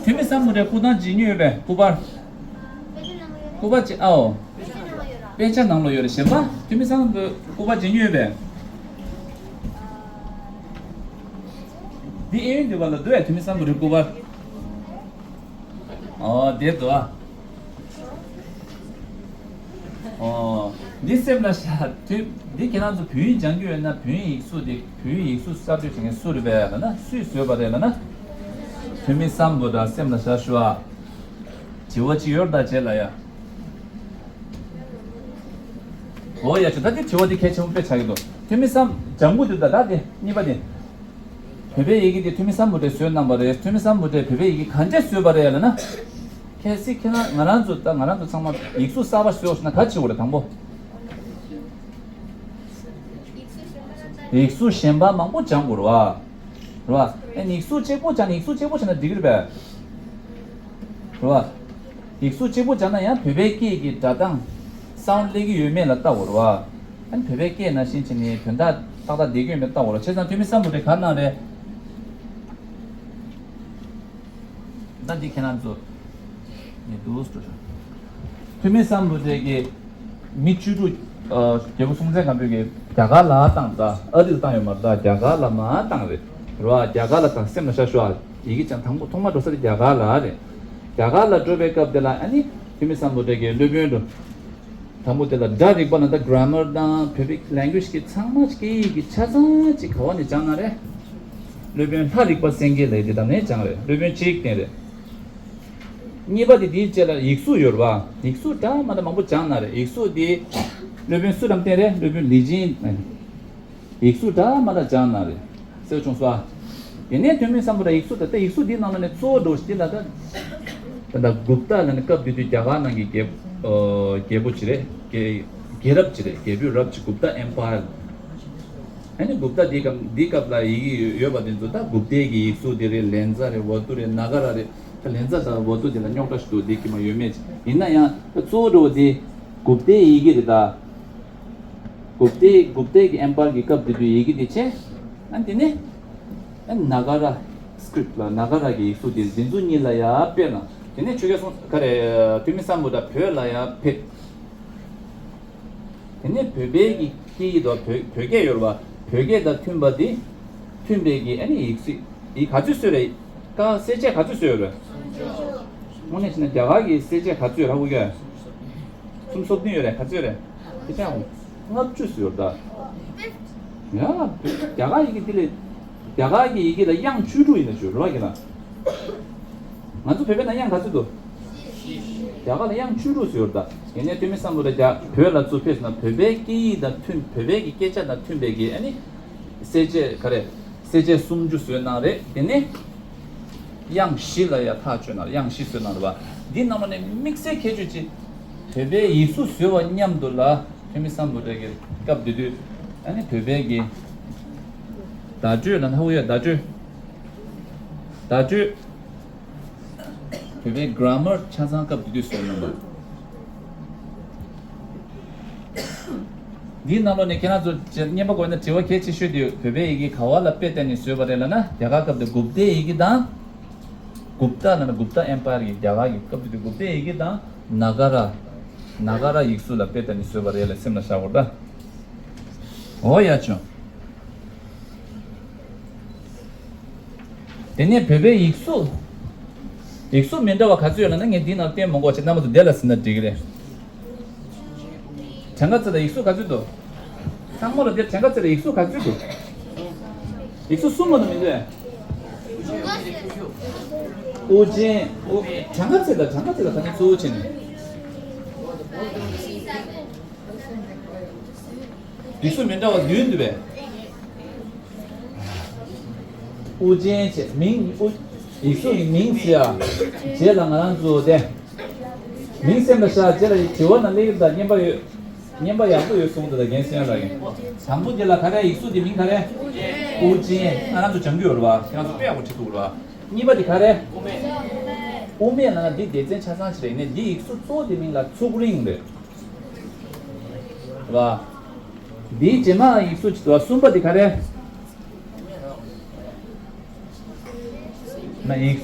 ཐོན་མི་སམ་བྷོ་ཊའི་སྐུ་ཐང་ཇི་ཉུ་ཡོད་པས། སྐུ་པར། སྐུ་པར་ཅི་ཨའོ། དཔེ་ཆ་ནང་ལོགས་ཡོད་རེད། གཞན་པ་ཐོན་མི་སམ་བྷོ་ཊའི་སྐུ་པར་ཇི་ཉུ་ཡོད་པས། འདི་ཨེ་ཡོན་འདི་བ་ལ་འདུག་ཨེ། ཐོན་མི་སམ་བྷོ་ཊའི་སྐུ་པར། ཨོ་དེ་འདུག་ཨ། ཨོ། འདི་སེམས་ལ་བཞག་དུས་འདི་ཁྱེད་རང་ཚོ་བོད་ཡིག་སྦྱང་རྒྱུ་ཡོད་ན་བོད་ཡིག་གཟུགས་དེ་བོད་ཡིག་གཟུགས་གསར་གཏོད་བྱེད་མཁན་སུ་རེད་པས་ལབ་ན། སུས་བཟོས་པ་རེད་ལབ་ན། ཐོན་མི་སམ་བྷོ་ཊ་སེམས་ལ་བཞག་ཞུ་ཨ། དྲི་བ་ཅི་ཡོད་ད་བྱས་ལ་ཡ། ཨོ་ཡ་ཆུ་ད་དེ་དྲི་བ་དེ་གལ་ཆེན་པོ་དཔེ་ཆགས་ཀྱི་འདུག་ཐོན་མི་སམ་ལྗང་གུ་དེ་ད་ད་དེ་གཉིས་པ་དེ། བོད་པའི་ཡི་གེ་དེ་ཐོན་མི་སམ་བྷོ་ཊས་བཟོས་གནང་བ་རེད། ཐོན་མི་སམ་བྷོ་ཊས་བོད་པའི་ཡི་གེ་ག་འདྲས་བཟོས་པ་རེད་ལབ་ན། གལ་སྲིད་ཁྱེད་རང་ང་རང་ཚོ་ད་ང་རང་ཚོ་ཚང་མ་ཡིག་གཟུགས་གསར་པ་བཟོས་ཤེས་ན་ག་བྱེད་དགོས་རེད་དང་པོ། ཡིག་གཟུགས་གཞན་པ་མང་པོ་སྦྱང་དགོས་རེད་བ། རེད་བ། ཨེ་ཡིག་གཟུགས་གཅིག་པོ་སྦྱང་ན་ཡིག་གཟུགས་གཅིག་པོ་བྱས་ན་འགྲིག་གི་རེད་པས། རེད་བ། ཡིག་གཟུགས་གཅིག་པོ་སྦྱང་ན་ཡང་བོད་པའི་སྐད་ཀྱི་སྒྲ་གདངས་སའུན་ཌི་སླེབས་ཀྱི་ཡོད་མེད་ལ་ལྟ་དགོས་རེད་བ། ཨ་ནི་བོད་པའི་སྐད་ནང་བཞིན་བྱས་ནས་དོན་དག་ཏག་ཏག་བསྡད་ཀྱི་ཡོད་མེད་ལྟ་དགོས་རེད། བྱས་ཙང་ཐོན་མི་སམ་བྷོ་ཊས་ག་གནང་རེད། ད་འདི་ཁྱེད་རང་ཚོ་ངས་འདུག་སེ་འགྲོ་ཤོག་ཐོན་མི་སམ་བྷོ་ཊས་ཀྱི་མི་བཅུ་དྲུག་ཨ། རྒྱལ་པོ་སྲོང་བཙན་སྒམ་པོས་ཀྱི་རྒྱ་གར་ལ་བཏང་། ད་ཨ་རི་ལ་བཏང་ཡོད་མ་རེད། ད་རྒྱ་གར་ལ་མར་བཏང་རེད། རེད་བ། རྒྱ་གར་ལ་བཏང་། སེམས་ལ་བཞག་ཤོག་ཨ། ཡི་གེ་སྦྱང་དང་པོ་ཐོག་མར་འགྲོ་ས་དེ་རྒྱ་གར་ལ་རེད། རྒྱ་གར་ལ་འགྲོ་བའི་སྐབས་དེ་ལ་ཨ་ནི་ཐོན་མི་སམ་བྷོ་ཊས་ཀྱི་སློབ་དཔོན་འགྲོ། དང་པོ་དེ་ལ་སྒྲ་རིག་པ་ལ་ད་གྷ་ར་མར་དང་བོད་པའི་ལེང་གུ་ཨེཇ་གི་ཚང་མ་སྐད་ཡིག་གི་ཆ་ཚང་ཅིག་ག་བ་ནས་སྦྱངས་ན་རེད། སློབ་དཔོན་ལྷ་རིག་པ་སེང་གེ་ལགས་དེ་དང་ནས་སྦྱངས་རེད། སློབ་དཔོན་འཇིག་རྟེན་རེད། གཉིས་པ་དེ་དེའི་རྗེས་ལ་ཡིག་གཟུགས་ཡོད་རེད་བ། ཡིག་གཟུགས་འདྲ་མ་འདྲ་མང་པོ་སྦྱངས་ན་རེད། ཡིག་གཟུགས་དེ་སློབ་དཔོན་སུ་དང་བསྟེན་རེད། སློབ་དཔོན་ལི་ཇིན། ཡིག་གཟུགས་འདྲ་མ་འདྲ་སྦྱངས་ན་རེད། གསལ་བྱུང་སོང་ཨ། དེ་ནས་ཐོན་མི་སམ་བྷོ་ཊས་ཡིག་གཟུགས་ད་ལྟ་ཡིག་གཟུགས་འདིའི་ནང་ལ་ནས་གཙོ་བོ་འགྲོ་ཞིག་འདི་ལ་ད་ད་ལྟ་གུབ་ཏ་ལ་ནི་སྐབས་དེ་དུས་རྒྱ་གར་ནང་གི་རྒྱལ་ཨོ་རྒྱལ་པོ་ཅིག་རེད། རྒྱལ་རྒྱལ་རབས་ཅིག་རེད། རྒྱལ་པོའི་རབས་ཅིག་གུབ་ཏ་ཨེམ་པ་ཡར། ཨ་ནི་གུབ་ཏ་འདི་སྐབས་འདི་སྐབས་ལ་ཡི་གེ་ཡོད་པ་དེ་ཚོ་ད་གུབ་ཏའི་གི་ཡིག་གཟུགས་དེ་རེད། ལེན་ཙ་རེད། ཝ་ཏུ་རེད། ན་ག་ར་རེད། ད་ལེན་ཙ་དང་ཝ་ཏུ་དེ་ལ་རྙོག་དྲ་ཞིག་འདུག་འདི་ཀྱི་མ་ཡོད་མེད་ཅིག་ཡིན་ན་ཡང་ད་གཙོ་བོ་འགྲོ་བ་དེ་གུབ་ཏའི་ཡི་གེ་རེད་ད། གུབ་ཏའི་གུབ་ཏའི་གི་ཨེམ་པ་ཡར་གི་སྐབས་དེ་དུས་ཡི་གེ་དེ་བྱས། ཨ་དེ་ནས་ཨ་ན་ག་ར་སི་ཀི་རིབ་ལ་ན་ག་ར་གི་ཡིག་གཟུགས་དེ་འཛིན་ཚུལ་གཉིས་ལ་ཡ་དཔེར་ན་དེ་ནས་ཆོས་རྒྱལ་སྲོང་ག་རེ་ཐོན་མི་སམ་བྷོ་ཊ་བོད་ལ་ཡ་ཕེབས། དེ་ནས་བོད་པའི་གི་སྐད་ཡིག་དང་བོད་བོད་སྐད་ཡོད་རེད་བ། བོད་སྐད་དང་མཐུན་པ་དེ་མཐུན་པའི་གི་ཨ་ནི་ཡིག་གཟུགས་ཡིག་ག་ཚོད་བཟོས་རེད། ཀ་གསལ་བྱེད་ག་ཚོད་བཟོས་ཡོད་རེད། དངོས་གནས་བྱས་ན་རྒྱ་གར་གི་གསལ་བྱེད་ག་ཚོད་ར་ཧུ་ག་སུམ་སོ་བདུན་ཡོད་རེད། ག་ཚོད་རེད། དེ་ཚོ་ལྔ་བཅུ་ཙམ་ཡོད་རེད་ད། ཡ། རྒྱ་གར་ཡི་གེ་དེ་ལས་རྒྱ་གར་གི་ཡི་གེ་ལ་དབྱངས་བཅུ་དྲུག་ཡིན་ན་ཞུ་རོགས་ཡིན་ན། ང་ཚོ་བོད་པའི་ནང་དབྱངས་ག་ཚོད་འདུག་རྒྱ་གར་ལ་དབྱངས་བཅུ་དྲུག་ཙམ་ཡོད་རེད་ད། ཡིན་ནའི་ཐོན་མི་སམ་བྷོ་ཊས་རྒྱ་བོད་ལ་ཚུར་ཕེབས་སོང་ན་བོད་པའི་སྐད་ཡིག་དང་མཐུན། བོད་པའི་གི་སྐད་ཆ་དང་མཐུན་པའི་གི་ཨ་ནི་གསལ་བྱེད་ག་རེ། གསལ་བྱེད་སུམ་ཅུ་བཟོས་གནང་རེད། དེ་ནས་དབྱངས་བཞི་ལ་ཡ་ཐག་གཅོད་གནང་རེད། དབྱངས་བཞི་བཟོས་གནང་རེད་བ། འདི་ནང་ལོགས་ནས་དམིགས་བསལ་ཁྱད་ཆོས་ཅིག་བོད་པའི་ཡིག་གཟུགས་བཟོས་པ་མཉམ་དུ་ལ་ཐོན་མི་སམ་བྷོ་ཊས་ཀྱི་སྐབས་དེ་དུས་ཨ་ནི་བོད་པའི་གི་བརྡ་སྤྲོད་ལ་ཧ་གོ་ཡ། བརྡ་སྤྲོད། བརྡ་སྤྲོད། བོད་པའི་གྷ་ར་མར་ཆ་ཚང་སྐབས་དེ་དུས་བཟོས་གནང་བ། འདིའི་ནང་ལོགས་ནས་ཁྱེད་རང་ཚོ་བརྙན་པར་བཀོད་ན་དྲི་བ་གལ་ཆེ་ཤོས་དེ་བོད་པའི་ཡི་གེ་ག་བ་ལ་དཔེ་བལྟས་ནས་བཟོས་པ་རེད་ལབ་ན། རྒྱ་གར་སྐབས་དེ་གུབ་ཏའི་ཡི་གེ་དང་། གུབ་ཏ་ལབ་ན་གུབ་ཏ་ཨེམ་པ་ཡར་གྱི་རྒྱ་གར་གྱི་སྐབས་དེ་དུས་གུབ་ཏའི་ཡི་གེ་དང་ན་ག་ར། ན་ག་ར་ཡིག་གཟུགས་ལ་དཔེ་བལྟས་ནས་བཟོས་པ་རེད་ལ་སེམས་ལ་བཞག་དགོས་ད། འོ་ཡ་ཆུང་། དེ་ནས་བོད་པའི་ཡིག་གཟུགས། ཡིག་གཟུགས་མི་འདྲ་བ་ག་ཚོད་ཡོད་ལབ་ན་ངས་འདི་ནང་བསྟན་མི་དགོས་བྱས། རྣམ་པ་ཚོ་དེ་ལ་ཟིན་ན་འགྲིག་གི་རེད། གྲངས་ཀ་བརྩི་དང་། ཡིག་གཟུགས་ག་ཚོད་འདུག་ཚང་མ་ལ་དེར་གྲངས་ཀ་བརྩི་དང་། ཡིག་གཟུགས་ག་ཚོད་འདུག་ཡིག་གཟུགས་གསུམ་མ་གཏོགས་མི་འདུག་དབུ་ཅན། དབུ། གྲངས་ཀ་བརྩི་དང་། གྲངས་ཀ་བརྩི་དང་། ད་ནི་གཙོ་བོ་བྱས་ནས། ཡིག་གཟུགས་མི་འདྲ་བ་བདུན་འདུག་པས། དབུ་ཅན་བྱས། མིང་། དབུ། ཡིག་གཟུགས་ཀྱི་མིང་ཟེར་ཡ། རྗེས་ལ་ང་རང་ཚོ་དེ། མིང་སེམས་ལ་ཤར། རྗེས་ལ་དྲི་བ་ནང་སླེབས་ཀྱི་རེད། ད་བརྙན་པ་ཡོད། བརྙན་པ་ཡག་པོ་ཡོད་གསུངས་འདུག་ད་རྒན་གསལ་ལགས་ཀྱིས། དང་པོ་དེ་ལ་ག་རེ། ཡིག་གཟུགས་དེ་མིང་ག་རེ། དབུ་ཅན། ང་རང་ཚོ་སྦྱང་གི་ཡོད་རེད་པ། ཁྱེད་རང་ཚོ་དཔེ་ཡག་པོ་བྲིས་འདུག་རེད་པ། གཉིས་པ་དེ་ག་རེ། དབུ་མེད། ལབ་ན་འདི་སྡེ་ཚན་ཆ་ཚང་ཞིག་རེད། ཡིན་ནའི་འདི་ཡིག་གཟུགས་གཙོ་བོ་དེ་མིང་ལ་ཚུགས་རིང་རེད། རེད་པ། འདིའི་རྗེས་མ་ཡིག་གཟུགས་ཅིག་འདུག་པ། གསུམ་པ་དེ་ག་རེ། ན་ཡིག་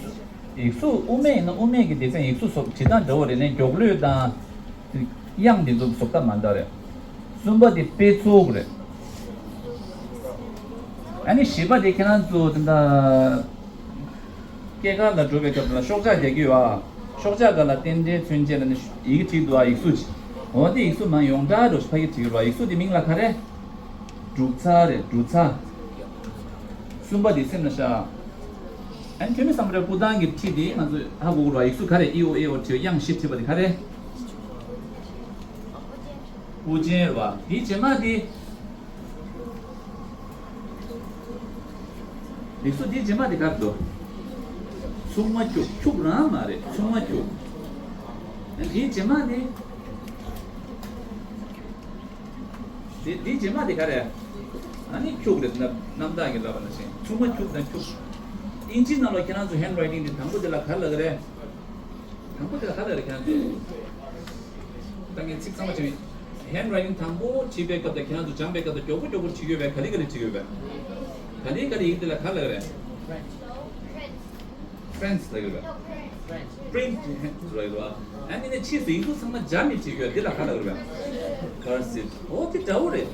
ཡིག་གཟུགས་དབུ་མེད་ཡིན་ན། དབུ་མེད་ཀྱི་སྡེ་ཚན། ཡིག་གཟུགས་བཟོ་བྱེད་སྟངས་འདྲ་བོ་རེད། ཡིན་ནའི་མགྱོགས་ལོས་དང་དབྱངས་འདི་ཚོ་བཟོ་ལྟ་མ་འདྲ་རེད། གསུམ་པ་དེ་དཔེ་ཚུགས་རེད། ཨ་ནི་བཞི་པ་དེ་ཁྱེད་རང་ཚོ་དེ་འདྲ་སྐྱེས་སྐར་ལ་འགྲོ་བའི་སྐབས་ལ་ཤོག་ཆག་རྒྱག་གི་ཡོད་ཨ། ཤོག་ཆག་སྒང་ལ་རྟེན་འབྲེལ་མཚོན་བྱེད་ལབ་ནས་ཡི་གེ་བྲིས་འདུག་ཨ། ཡིག་གཟུགས་ཅིག་འོ་དེ་ཡིག་གཟུགས་མང་ཡོངས་གྲགས་འདྲ་བོ་ཞིག་ཕ་གིར་བྲིས་ཡོད་པ། ཡིག་གཟུགས་དེ་མིང་ལ་ག་རེ། འབྲུག་ཚ་རེད། འབྲུག་ཚ། གསུམ་པ་དེ་སེམས་ལ་ཤར། ཨ་ནི་ཐོན་མི་སམ་བྷོ་ཊ་སྐུ་ཐང་གི་ཁྲིད་དེ་ང་ཚོས་ཧ་གོ་དགོས་རེད་པ། ཡིག་གཟུགས་ག་རེ། ཨི་ཨོ་ཨེ་ཨོ་བྲིས། དབྱངས་བཞི་བྲིས་པ་དེ་ག་རེ། དབུ་ཅན་རེད་པ། དེའི་རྗེས་མ་དེ། ཡིག་གཟུགས་དེའི་རྗེས་མ་དེ་ག་རེ་འདུག་ཚུགས་མ་འཁྱུག་འཁྱུག་རང་མ་རེད། ཚུགས་མ་འཁྱུག་དེའི་རྗེས་མ་དེ། དེ་དེའི་རྗེས་མ་དེ་ག་རེ། ཨ་ནི་འཁྱུག་རེད། ན་རྣམ་དག་གིས་ལབ་པ་ནང་བཞིན་ཚུགས་མ་འཁྱུག་དང་འཁྱུག་དབྱིན་ཇིའི་ནང་ལ་ཁྱེད་རང་ཚོ་ཧེན་ཌི་རའི་ཊིང་དེ་དང་པོ་དེ་ལ་ག་རེ་ལབ་ཀྱི་རེད། དང་པོ་དེ་ལ་ག་རེ་ལབ་ཀྱི་རེད་ཁྱེད་རང་ཚོ། ད་ངས་ཚིག་གཙང་མ་བྱས་ན། ཧེན་ཌི་རའི་ཊིང་དང་པོ་བྲིས་པའི་སྐབས་དང་ཁྱེད་རང་ཚོ་སྦྱངས་པའི་སྐབས་དང་མགྱོགས་པོ་མགྱོགས་པོ་བྲིས་ཡོད་པས། ག་ལེ་ག་ལེ་བྲིས་ཡོད་པས། ག་ལེ་ག་ལེ་ཡིག་དེ་ལ་ག་རེ་ལབ་ཀྱི་རེད། ཕ་རན་སི་ལབ་ཀྱི་རེད། པི་རིན་ཊི་ལབ་ཀྱི་རེད། ཨ་ནི་ནས་ཕྱིས་སུ་ཡིག་གཟུགས་ཚང་མ་སྦྱར་ནས་བྲིས་ཡོད། འདི་ལ་ག་ལབ་ཀྱི་རེད། ཀར་སིབ། འོ་དེ་འདྲ་བོ་རེད།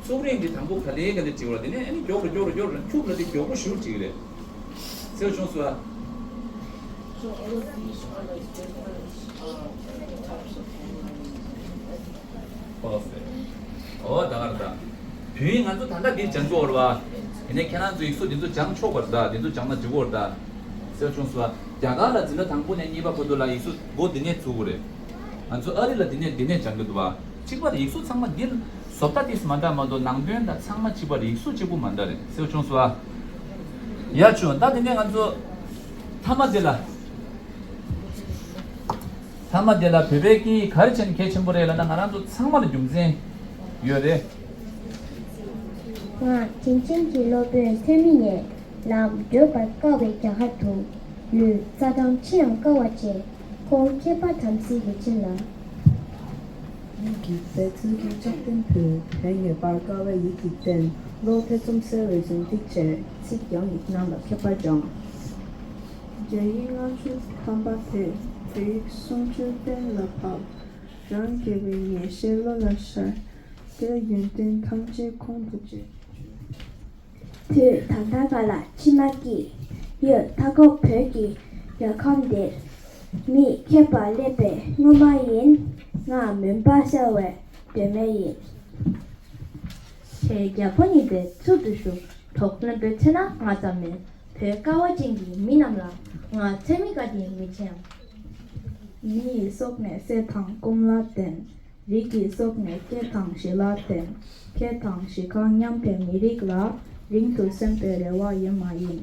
ཚུགས་རིང་འདི་དང་པོ་ག་ལེ་ག་ལེ་བྲིས་པ་དེ་ནས་ཨ་ནི་མགྱོགས་རུ་མགྱོགས་རུ་མགྱོགས་རུ། འཁྱུག་ལབ་དེ་མགྱོགས་པོ་ཞེ་པོ་བྲིས་ཀྱི་རེད། གསལ་བྱུང་སོང་ཨ། Perfect. ཨོ་ད་ག་རེད་ད། དུས་ཡུན་ང་ཚོ་ད་ལྟ་འདིར་སྦྱང་གི་ཡོད་རེད་པ། ཡིན་ནའི་ཁྱེད་རང་ཚོ་ཡིག་གཟུགས་འདི་ཚོ་སྦྱང་ཆོག་པ་རེད་ད། འདི་ཚོ་སྦྱང་ན་འགྲིག་གི་ཡོད་རེད་ད། གསལ་བྱུང་སོང་ཨ། རྒྱ་གར་ལ་འཛིན་གྲྭ་དང་པོ་ནས་གཉིས་པ་བར་དུ་ལ་ཡིག་གཟུགས་འགོ་འདི་ནས་ཚུགས་ཀྱི་རེད། ང་ཚོ་ཨ་རི་ལ་འདི་ནས་འདི་ནས་སྦྱང་གི་འདུག་པ། གཅིག་པ་རེད། ཡིག་གཟུགས་ཚང་མ་འདི་བཟོ་ལྟ་ཏིས་མ་འདྲ་མ་གཏོགས་ནང་དོན་དང་ཚང་མ་གཅིག་པ་རེད། ཡིག་གཟུགས་གཅིག་པུ་མ་འདྲ་རེད། གསལ་བྱུང་སོང་ཨ། ཡ་ཆུ་ད་འདི་ནས་ང་ཚོ་མཐའ་མ་འདི་ལ། མཐའ་མ་དེ་ལ་བོད་པའི་སྐད་ཡིག་ག་རེ་བྱས་ནས་གལ་ཆེན་པོ་རེད་ལབ་ན། ང་རང་ཚོ་ཚང་མ་ལ་རྒྱུ་མཚན་ཡོད་རེད། ང་དྲིན་ཅན་གྱི་སློབ་དཔོན་ཐོན་མི་ནས་ལམ་བགྲོད་པར་དཀའ་བའི་རྒྱ་གར་དུ་ལུས། རྩྭ་ཐང་ཆེ་ཡང་དཀའ་བ་སྤྱད། ཁོང་མཁས་པ་དམ་ཚིག་གི་བྱིན་རླབས། མིག་གི་མཛེས་ཚལ་གྱི་ལྕགས་སྟེང་ཕུལ། དོན་ཡོད་པར་དཀའ་བའི་ཡིད་ཀྱིས་བསྟན། བློ་ཐེ་ཚོམ་སེལ་བའི་གཟེངས་ཐིག་ཆེ། ཚིག་རྒྱང་ཡིག་ནང་ལ་མཁས་པ་སྦྱངས། རྒྱ་ཡིག་ལྔ་བཅུ་ཐམ་པ་དེ། བོད་ཡིག་སུམ་ཅུ་གཏན་ལ་ཕབ། རང་རྒྱལ་བའི་ངེས་ཤེས་བློ་ལ་ཤར། དེར་ཡོན་ཏན་ཐམས་ཅད་ཁོང་དུ་ཆུད། དུས་ད་ལྟ་ག་ལ་མཆི་མ་སྐྱེས། ཡུལ་མཐའ་འཁོབ་བོད་ཀྱི་རྒྱལ་ཁམས་འདིར། མི་མཁས་པ་སླེབས་པའི་སྔོན་མ་ཡིན། ང་མུན་པ་སེལ་བའི་སྒྲོན་མེ་ཡིན། དེ་རྒྱལ་པོ་ཉིད་དེ་ཚུལ་དུ་ཞུགས། དོགས་ལན་པའི་ཚེ་ན་ང་ཙམ་མིན། བོད་དཀའ་བ་ཅན་གྱི་མི་རྣམས་ལ། ང་ཚད་མེད་དཀའ་དེ་མི་ཆེ་ཡང་། མི་ཡི་སྲོག་ནི་སྲས་དང་སྐོམ་ལ་བརྟེན། རིགས་ཀྱི་སྲོག་ནི་སྐད་དང་གཞས་ལ་བརྟེན། སྐད་དང་གཞས་ཁ་མཉམ་པའི་མི་རིགས་ལ། རིང་དུ་གསོན་པའི་རེ་བ་ཡོད་མ་ཡིན།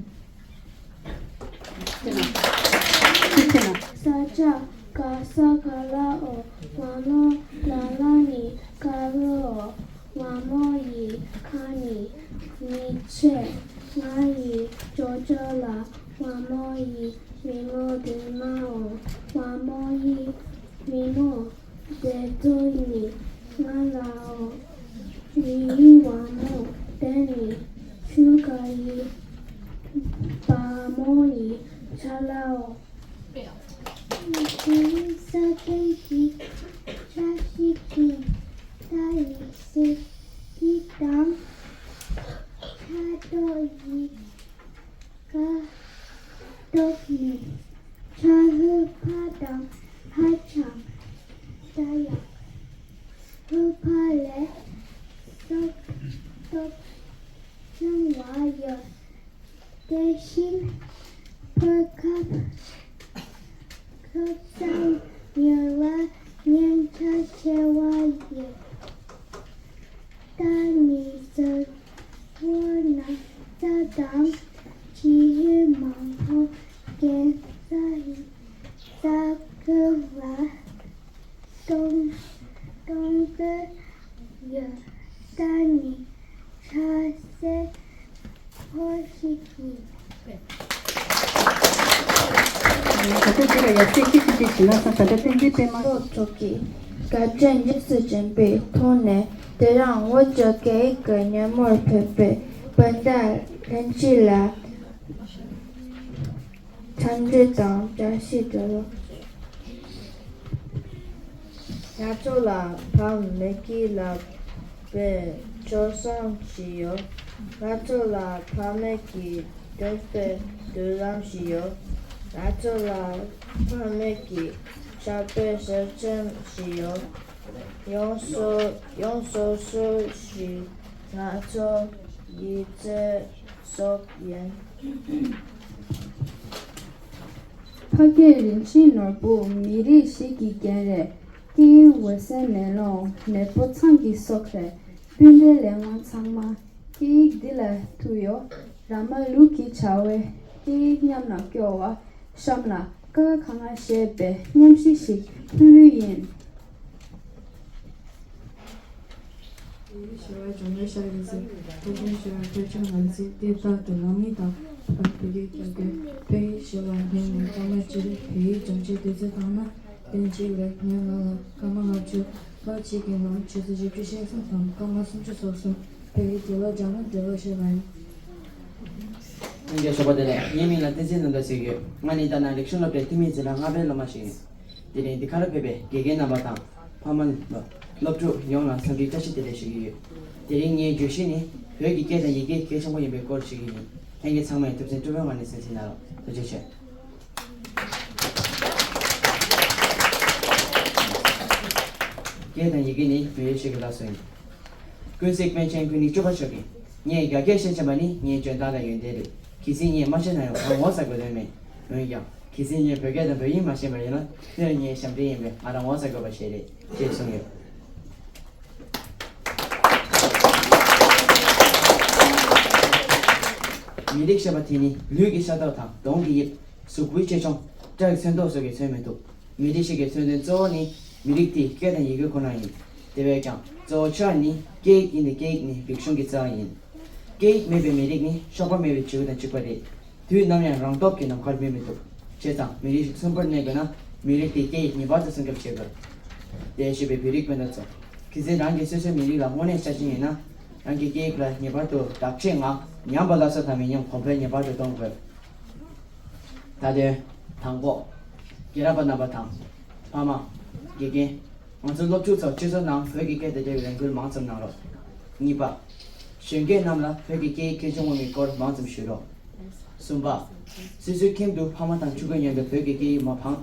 ས་ཆ་ག་ས་ག་ལའོ། ཝ་མོ་ལ་ལ་ནི་ཀ་རོ། ཝ་མོ་ཡི་ཁ་ནི་མི་ཆེ། ང་ཡི་ཅོ་ཅོ་ལ། ཝ་མོ་ཡི་མི་མོ་དུ་མའོ། ཝ་མོ་ཡི་མི་མོ་དེ་ཚོ་ནི་ང་ལའོ། མི་ཡི་ཝ་མོ་དེ་ནི་ཆུ་ཁ་ཡི་བ་མོ་ཡི་ཆ་ལའོ། དེ་རིང་ས་སྟེང་གི་ཆ་ཤས་ཀྱི་ད་ཡི་སེ་ཀི་དང་ཆ་ཏོ་ཡི་ཀ་ཏོག་ནི་ཆ་ལ། ཡོད། དེ་བཞིན་བོད་ཁབ་ཁབ་ས་ཉུལ་བ་ཉེན་ཁ་ཆེ་བ་ཡོད། ད་ནི་གཟའ་འཁོར་ན་ས་དང་ཕྱི་ཡུལ་མང་པོ་རྒྱལ་ས་ཡིན། ས་ཁུལ་ལ་གཏོང་གཏོང་གི་ཡོད། ད་ནི་ཆབ་སྲིད་སྐོར་ཞིག་ཡིན། ད་ལྟ་འདི་ལ་ཡར་རྩེ་ཁྱི་ཁྱི་ཅིག་བྱིན་ན་ས་ད་ལྟ་བསྟན་འཛིན་པད་མ་ཚོགས་ཀྱི་བཀའ་དྲིན་རྗེས་སུ་དྲན་པའི་ཐོག་ནས། དེ་རིང་བོད་ཀྱི་སྐད་ཡིག་གི་ཉིན་མོར་ཕེབས་པའི་སྤུན་ཟླ་ལྷན་རྒྱས་ལ་འཚམས་འདྲི་དང་བཀྲ་ཤིས་བདེ་ལེགས། ང་ཚོ་ལ་ཕ་མེས་ཀྱི་ལག་པའི་སྤྱོད་བཟང་ཞིག་ཡོད། ང་ཚོ་ལ་ཕ་མེས་ཀྱི་སྟོན་པའི་མདུན་ལམ་ཞིག་ཡོད། ང་ཚོ་ལ་ཕ་མེས་ཀྱི་ཆགས་པའི་ཤེར་ཕྱིན་ཞིག་ཡོད། ཡོངས་སུ་ཡོངས་སོ་སོ་ཞིག་ང་ཚོ་ཡིད་ཚེ་སྲོག་ཡིན། ཕ་སྐད་རིན་ཆེན་ནོར་བུ་མི་རིགས་ཤིག་གི་རྒྱན་རེད། སྐད་ཡིག་འོད་གསལ་མེ་ལོང་མེས་པོ་ཚང་གི་སྲོག་རེད། སྤུན་ཟླའི་ལས་དབང་ཚང་མ་སྐད་ཡིག་འདི་ལ་ཐུག་ཡོད། ར་མ་ལུག་གི་བྱ་བའི་སྐད་ཡིག་ཉམས་ལ་སྐྱོར་བ། གཤམ་ལ་ཀ་ཁ་ག་ང་ཞེས་པའི་མཉམ་གཤིས་ཤིག་ཕུལ་ཡུལ་ཡིན། ཞེས་པ་སྦྱོང་བརྡར་ཤར་ཡོད་ཟེར། ཐུགས་རྗེ་ཆེ། ཐུགས་རྗེ་ཆེ། ང་ཚོས་དེ་ལྟར་དུ་ལམ་ནི་དང་བོད་ཀྱི་སྐད་ཀྱི་བོད་ཡིག་ཞེས་པ་སྙན་ནས་ཐོག་མ་སྤྱིར་བོད་ཡིག་སྦྱོང་བྱེད་དུས་ཚོད་བཏང་ན། དེ་རྗེས་ལ་ངས་ང་ལ་སྐར་མ་ལྔ་བཅུ། ལོ་གཅིག་གི་ནང་ཆུ་ཚོད་བཞི་བཅུ་ཞེ་གསུམ་དང་སྐར་མ་སུམ་ཅུ་སོ་གསུམ་བོད་ཡིག་འབྲི་ཀློག་སྦྱང་ན་འགྲིག་གི་རེད་ཞེས་པ་ཡིན། ལྷན་རྒྱས་ཚོགས་པ་བདེ་ལེགས། ངའི་མིང་ལ་བསྟན་འཛིན་ནོར་བཟང་ཟེར་གྱི་ཡོད། ང་ནི་ད་ནང་རིག་གཞུང་སློབ་གྲྭའི་འཐུས་མི་རྩིས་ལ་ལྔ་པའི་སློབ་མ་ཞིག་ཡིན། དེ་རིང་འདི་གར་ཕེབས་པའི་དགེ་རྒན་རྣམ་པ་དང་ཕ་མ་ལ་སློབ་ཕྲུག་ཡོངས་ལ་འཚམས་འདྲིའི་བཀྲ་ཤིས་བདེ་ལེགས་ཞུ་གི་ཡོད། དེ་རིང་ངའི་བརྗོད་གཞི་ནི་བོད་ཀྱི་སྐད་དང་ཡི་གེ་གལ་ཆེན་པོ་ཡིན་པའི་སྐོར་ཞུ་གི་ཡིན། ལྷན་རྒྱས་ཚང་མས་ཐུགས་སེམས་སྤྲོ་པོའི་ངང་ནས་གསན་གཟིགས་གནང་རོགས། ཐུགས་རྗེ་ཆེ། སྐད་དང་ཡི་གེ་ནི་མི་རིགས་ཤིག་གི་ལག་སོ་ཡིན། ཀུན་གཟིགས་པཎ་ཆེན་ཀུན་ནི་བཅུ་པ་མཆོག་གིས། ངས་རྒྱ་སྐད་ཤེས་ཆེན་པ་ནི་ངའི་འཇོན་ཐང་དང་ཡོན་ཏན་རེད། གལ་སྲིད་ངས་མ་ཤེས་ན་ཡང་ང་ངོ་ཚ་དགོས་དོན་མེད། འོན་ཀྱང་གལ་སྲིད་ངས་བོད་སྐད་དང་བོད་ཡིག་མ་ཤེས་པ་ཡིན་ན་དེ་ནི་ངའི་ཞབས་འདྲེན་ཡིན་པས་ང་རང་ངོ་ཚ་དགོས་པ་ཞིག་རེད་ཅེས་གསུངས་ཡོད། མི་རིགས་ཞེས་པ་དེ་ནི་ལུས་ཀྱི་ཤ་སྟག་དང་གདོང་གི་དབྱིབས། གཟུགས་པོའི་ཆེ་ཆུང་། སྐྲ་ཡི་ཚོན་མདོག་སོགས་ཀྱིས་མཚོན་མི་ཐུབ། མི་རིགས་ཤིག་གི་མཚོན་དོན་གཙོ་བོ་ནི་མི་རིགས་དེའི་སྐད་དང་ཡི་གེ་ཁོ་ན་ཡིན། དེ་བས་ཀྱང་གཙོ་བོ་ཆེ་བ་ནི་སྐད་ཡིག་ཡིན་ཏེ་སྐད་ཡིག་ནི་རིག་གཞུང་གི་རྩ་བ་ཡིན། སྐད་ཡིག་མེད་པའི་མི་རིགས་ནི་གཤོག་པ་མེད་པའི་བྱིའུ་དང་གཅིག་པ་རེད། དུས་ནམ་ཡང་རང་སྟོབས་ཀྱིས་ནམ་མཁར་འབུད་མི་ཐུབ། བྱས་ཙང་མི་རིགས་ཤིག་གསོན་པོར་གནས་དགོས་ན་མི་རིགས་དེའི་སྐད་ཡིག་ངེས་པར་དུ་སྲུང་སྐྱོབ་བྱེད་དགོས། དེ་ཤེས་པའི་བོད་རིགས་སྤུན་ཟླ་ཚོ། གལ་སྲིད་རང་གིས་སོ་སོའི་མི་རིགས་ལ་དངོས་གནས་ཆ་ཤས་ཡིན་ན། རང་གི་སྐད་ཡིག་ལ་ངེས་པར་དུ་བདག་གཅེས་ངང་། ཉམས་པ་སླར་གསོ་དང་མི་ཉམས་གོང་འཕེལ་ངེས་པར་དུ་གཏོང་དགོས། མཐའ་དོན། དང་པོ། རྒན་རབས་པ་རྣམ་པ་དང་། ཕ་མ། དགེ་རྒན། ང་ཚོ་སློབ་ཕྲུག་ཚོར་སྤྱི་ཚོགས་ནང་བོད་ཀྱི་སྐད་དང་འབྲེལ་བའི་ལས་འགུལ་མང་ཙམ་གནང་རོགས། གཉིས་པ། གཞོན་སྐྱེས་རྣམས་ལ་བོད་ཀྱི་སྐད་ཡིག་གལ་ཆེན་པོ་མིན་སྐོར་མང་ཙམ་ཞུ་རོགས། གསུམ་པ། སོ་སོའི་ཁྱིམ་དུ་ཕ་མ་དང་ཕྲུ་གུའི་མཉམ་དུ་བོད་ཀྱི་སྐད་ཡིག་མ་འཕངས།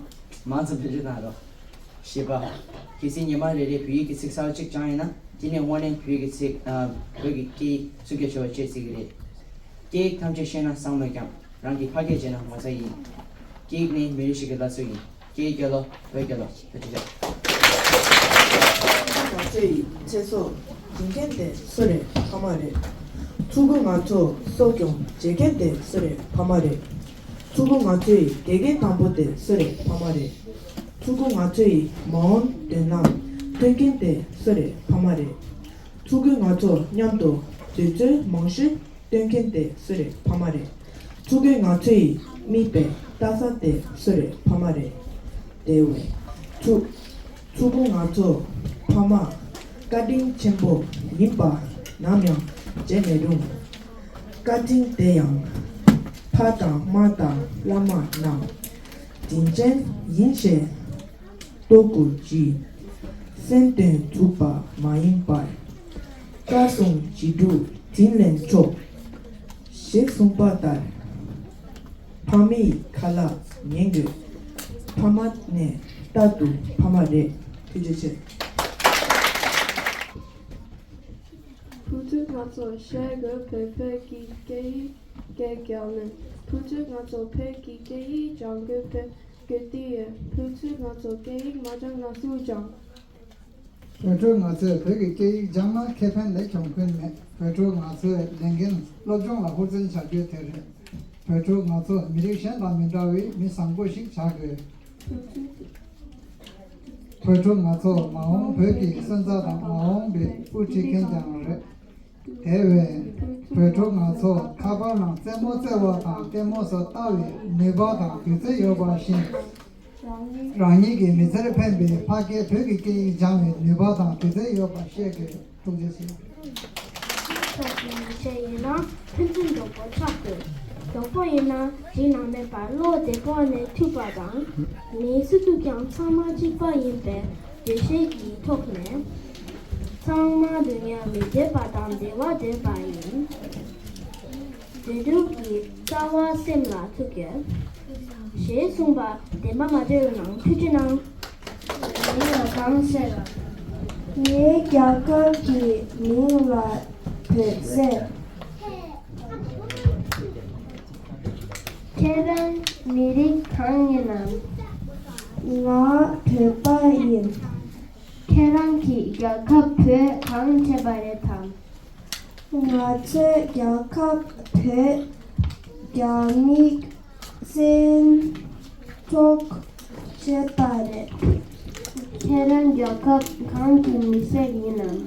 མང་ཙམ་བེད་སྤྱོད་གནང་རོགས། བཞི་པ། གལ་སྲིད་ཉི་མ་རེ་རེ་བོད་ཡིག་གི་ཚིག་གསར་པ་གཅིག་སྦྱངས་ཡོད་ན་དེ་ནི་དངོས་གནས་བོད་ཡིག་གི་ཚིག་ཨ། བོད་ཀྱི་སྐད་ཡིག་སྲུང་སྐྱོབ་བྱེད་པ་བཅས་བརྩི་གི་རེད། སྐད་ཡིག་ཐམས་ཅད་ཤེས་ན་བཟང་མོད་ཀྱང་རང་གི་ཕ་སྐད་བརྗེད་ན་ངོ་ཚ་ཡིན། སྐད་ཡིག་ནི་མི་རིགས་ཤིག་གི་བླ་སྲོག་ཡིན། སྐད་ཡིག་སྐྱོབ་ལོ། བོད་སྐྱོབ་ལོ། ཐུགས་རྗེ་ཆེ། ང་ཚོའི་ཚེ་སྲོག་སྦྱིན་མཁན་དེ་སུ་རེད། ཕ་མ་རེད། ཕྲུ་གུ་ང་ཚོ་གསོ་སྐྱོང་བྱེད་མཁན་དེ་སུ་རེད། ཕ་མ་རེད། ཕྲུ་གུ་ང་ཚོའི་དགེ་རྒན་དང་པོ་དེ་སུ་རེད། ཕ་མ་རེད། ཕྲུ་གུ་ང་ཚོའི་མ་འོངས་མདུན་ལམ་སྟོན་མཁན་དེ་སུ་རེད། ཕ་མ་རེད། ཕྲུ་གུ་ང་ཚོ་མཉམ་དུ་དུས་ཚོད་མང་ཤོས་སྟོན་མཁན་དེ་སུ་རེད། ཕ་མ་རེད། ཕྲུ་གུ་ང་ཚོའི་དམིགས་པའི་ལྟ་ས་དེ་སུ་རེད། ཕ་མ་རེད། དེ་བས་ཕྲུ་ཕྲུ་གུ་ང་ཚོ་ཕ་མ་བཀའ་དྲིན་ཆེན་པོ་ཡིན་པ་ནམ་ཡང་བརྗེད་མི་རུང་། བཀའ་དྲིན་དེ་ཡང་ཕ་དང་མ་དང་བླ་མ་རྣམས་དྲིན་ཅན་ཡིན་ཞེས་རྟོགས་དགོས་ཀྱི། སེམས་དོན་གྲུབ་པ་མ་ཡིན་པར། བཀའ་གསུང་ཞི་ཁྲོ་དྲིན་ལན་འཇལ། ཞེས་གསུངས་པ་ལྟར། ཕ་མའི་ཁ་ལག་ཉན་དགོས། ཕ་མ་ནི་རྟག་ཏུ་ཕ་མ་རེད། ཐུགས་རྗེ་ཆེ། ཐུགས་རྗེ་ཆེ། ང་ཚོ་ཤེས་དགོས། བོད་བོད་ཀྱི་སྐད་ཡིག་སྐད་རྒྱག་ནས། ཕུལ་དུས་ང་ཚོ་བོད་ཀྱི་སྐད་ཡིག་སྦྱང་དགོས། བོད་སྐད་དེ་ཡིན། ཕུལ་དུས་ང་ཚོ་སྐད་ཡིག་མ་སྦྱངས་ན་སུས་སྦྱང་། བོད་ཕྲུག་ང་ཚོས་བོད་ཀྱི་སྐད་ཡིག་སྦྱངས་ན་ཁེ་ཕན་ལས་གྱོང་གུན་མེད། བོད་ཕྲུག་ང་ཚོའི་ལས་འགན་སློབ་སྦྱོང་ལ་ཧུར་བརྩོན་བྱ་རྒྱུ་དེ་རེད། བོད་ཕྲུག་ང་ཚོ་མི་རིགས་གཞན་དང་མི་འདྲ་བའི་མི་བཟང་པོ་ཞིག་བྱ་དགོས། བོད་ཕྲུག་ང་ཚོ་མ་འོངས་བོད་ཀྱི་སོན་རྩ་དང་མ་འོངས་པའི་དབུ་ཁྲིད་མཁན་ཀྱང་རེད། དེ་བས་བོད་ཕྲུག་ང་ཚོ་ཁ་པར་ནང་རྩེད་མོ་རྩེ་བ་དང་ལྟད་མོ་སོགས་ལྟ་བའི་ནུས་པ་དང་དུས་ཚོད་ཡོད་པ་བཞིན། རང་ཉིད་ཀྱི་མི་ཚེར་ཕན་པའི་ཕ་སྐད་བོད་ཀྱི་སྐད་ཡིག་སྦྱང་བའི་ནུས་པ་དང་དུས་ཚོད་ཡོད་པ་ཤེས་དགོས། ཐུགས་རྗེ་ཆེ། ཕྱོགས་ཀྱི་མི་ཚེ་ཡིན་ན་ཕན་ཚུན་གྲོགས་པོ་ཆགས་དགོས། གྲོགས་པོ་ཡིན་ན་གཞན་ན་མེད་པར་བློ་བདེ་པོ་ནས་མཐུན་པ་དང་། མི་སུ་དང་ཀྱང་ཚང་མ་གཅིག་པ་ཡིན་པའི་འདུ་ཤེས་ཀྱི་ཐོག་ནས། ཚང་མ་དུ་ཡང་མི་བདེ་བ་དང་བདེ་བ་བདེ་བ་ཡིན། དོན་གྲུབ་ཀྱི་རྩ་བ་སེམས་ལ་ཐུག་ཡོད། ཞེས་གསུངས་པ་བདེན་པ་མ་དྲན་ནང་ཐུགས་རྗེ་གནང་། མིང་ལ་གང་ཟེར། ངའི་རྒྱལ་ཁབ་ཀྱི་མིང་ལ་བོད་ཟེར། ཁྱེད་རང་མི་རིགས་གང་ཡིན་ནམ། ང་བོད་པ་ཡིན། ཁྱེད་རང་གིས་རྒྱལ་ཁབ་བོད་གང་བྱས་པ་རེད་དམ། ང་ཚོས་རྒྱལ་ཁབ་བོད་རྒྱ་མིའི་བཙན་འཕྲོག་བྱས་པ་རེད། ཁྱེད་རང་རྒྱལ་ཁབ་གང་གི་མི་སེར་ཡིན་ནམ།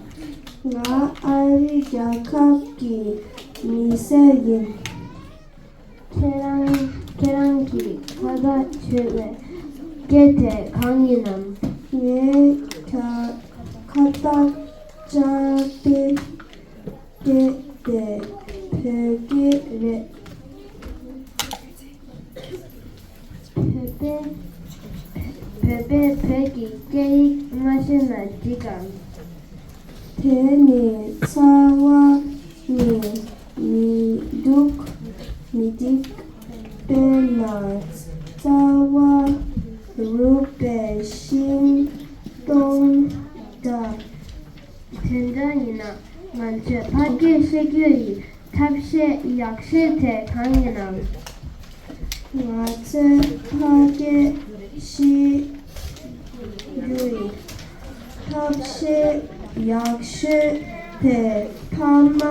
ང་ཨ་རིའི་རྒྱལ་ཁབ་ཀྱི་མི་སེར་ཡིན། ཁྱེད་རང་ཁྱེད་རང་གིས་ཁ་བརྡ་བྱེད་པའི་སྐད་དེ་གང་ཡིན་ནམ། ངའི་ཁ་ཁ་བརྡ་བྱ་བའི་སྐད་དེ་བོད་སྐད་རེད། བོད་པས་བོད་པས་བོད་ཀྱི་སྐད་ཡིག་མ་ཤེས་ན་འགྲིག་གམ། དེ་ནི་རྩ་བ་ནས་མི་འགྲིག་མི་འགྲིག་དཔེར་ན་རྩ་བ་རུལ་པའི་ཤིང་སྡོང་འདྲ། དེ་འདྲ་ཡིན་ན་ང་ཚོས་ཕ་སྐད་ཤེས་རྒྱུ་ཡི་ཐབས་ཤེས་ཡག་ཤོས་དེ་གང་ཡིན་ནམ། ང་ཚོས་ཕ་སྐད་ཤེས་རྒྱུའི་ཐབས་ཤེས་ཡག་ཤོས་དེ་ཕ་མ་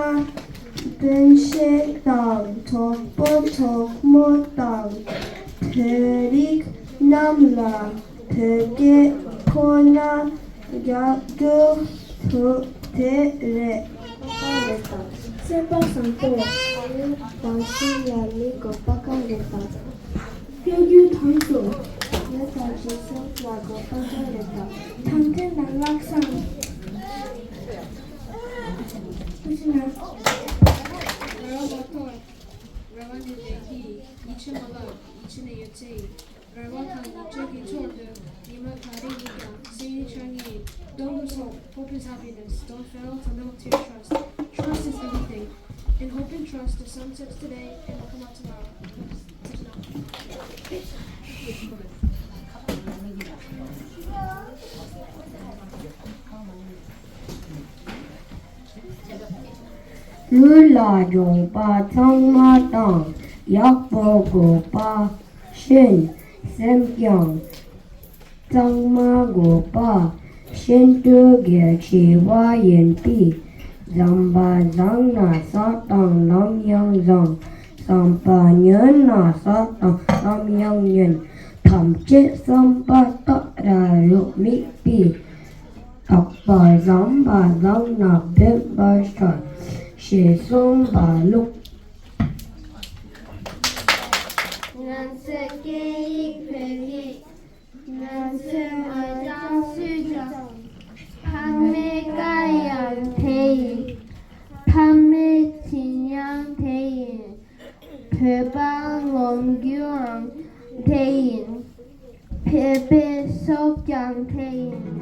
སྤུན་མཆེད་དང་གྲོགས་པོ་གྲོགས་མོ་དང་བོད་རིགས་རྣམས་ལ་བོད་སྐད་ཁོ་ན་རྒྱག་རྒྱུ་དེ་རེད། སེམས་པ་བཟང་པོ། ཨ་ཡོད་དང་སེམས་ལ་མི་དགོས་པ་གང་རེད་དམ། སྐྱོ་རྒྱུ་དང་སོ། ཡོད་དང་ཅི་སེམས་ལ་དགོས་པ་གང་རེད་དམ། དང་ཐེངས་དང་ལྷག་བསམ། ཐུགས་རྗེ་གནང་། རེ་བ་མ་དོར། རེ་བ་ནི་བདེ་སྐྱིད། ཡིད་ཆེས་མ་ལགས། ཡིད་ཆེས་ནི་ཡོད་ཚད་ཡིན། རེ་བ་དང་ཡིད་ཆེས་ཀྱི་ཚོགས་འདུ། ཉི་མ་ག་རེ་ཡིན་ཀྱང་སེམས་ནི་ཆགས་ངེས། Don't lose hope, hope is happiness. Don't fail to live up to your trust. Trust is everything. And hope and trust, the sun sets today and will come out tomorrow. ལུས་ལ་གྱོང་པ་ཚང་མ་དང་། ཡག་པོ་དགོས་པ་བཞིན་སེམས་ཀྱང་གཙང་མ་དགོས་པ་བཞིན་དུ་གལ་ཆེ་བ་ཡིན་པས། བཟང་པ་བཟང་ན་ས་དང་ལམ་ཡང་བཟང་། བསམ་པ་ཉོན་ན་ས་དང་ལམ་ཡང་ཉོན། ཐམས་ཅད་བསམ་པ་ལྟར་རུ་དམིགས་པས། དག་པ་བཟང་པ་བཟང་ན་སྤེན་པ་ཤར། ཞེས་གསུངས་པ་ལུགས། ང་ཚོའི་སྐད་ཡིག་བོད་ཡིག་ང་ཚོའི་མ་ཅང་སུས་ཀྱང་། ཕ་མའི་བཀའ་ཡང་དེ་ཡིན། ཕ་མའི་བྱིན་ཡང་དེ་ཡིན། བོད་པ་ངོམ་རྒྱུའང་དེ་ཡིན། བོད་པའི་སྲོག་ཀྱང་དེ་ཡིན།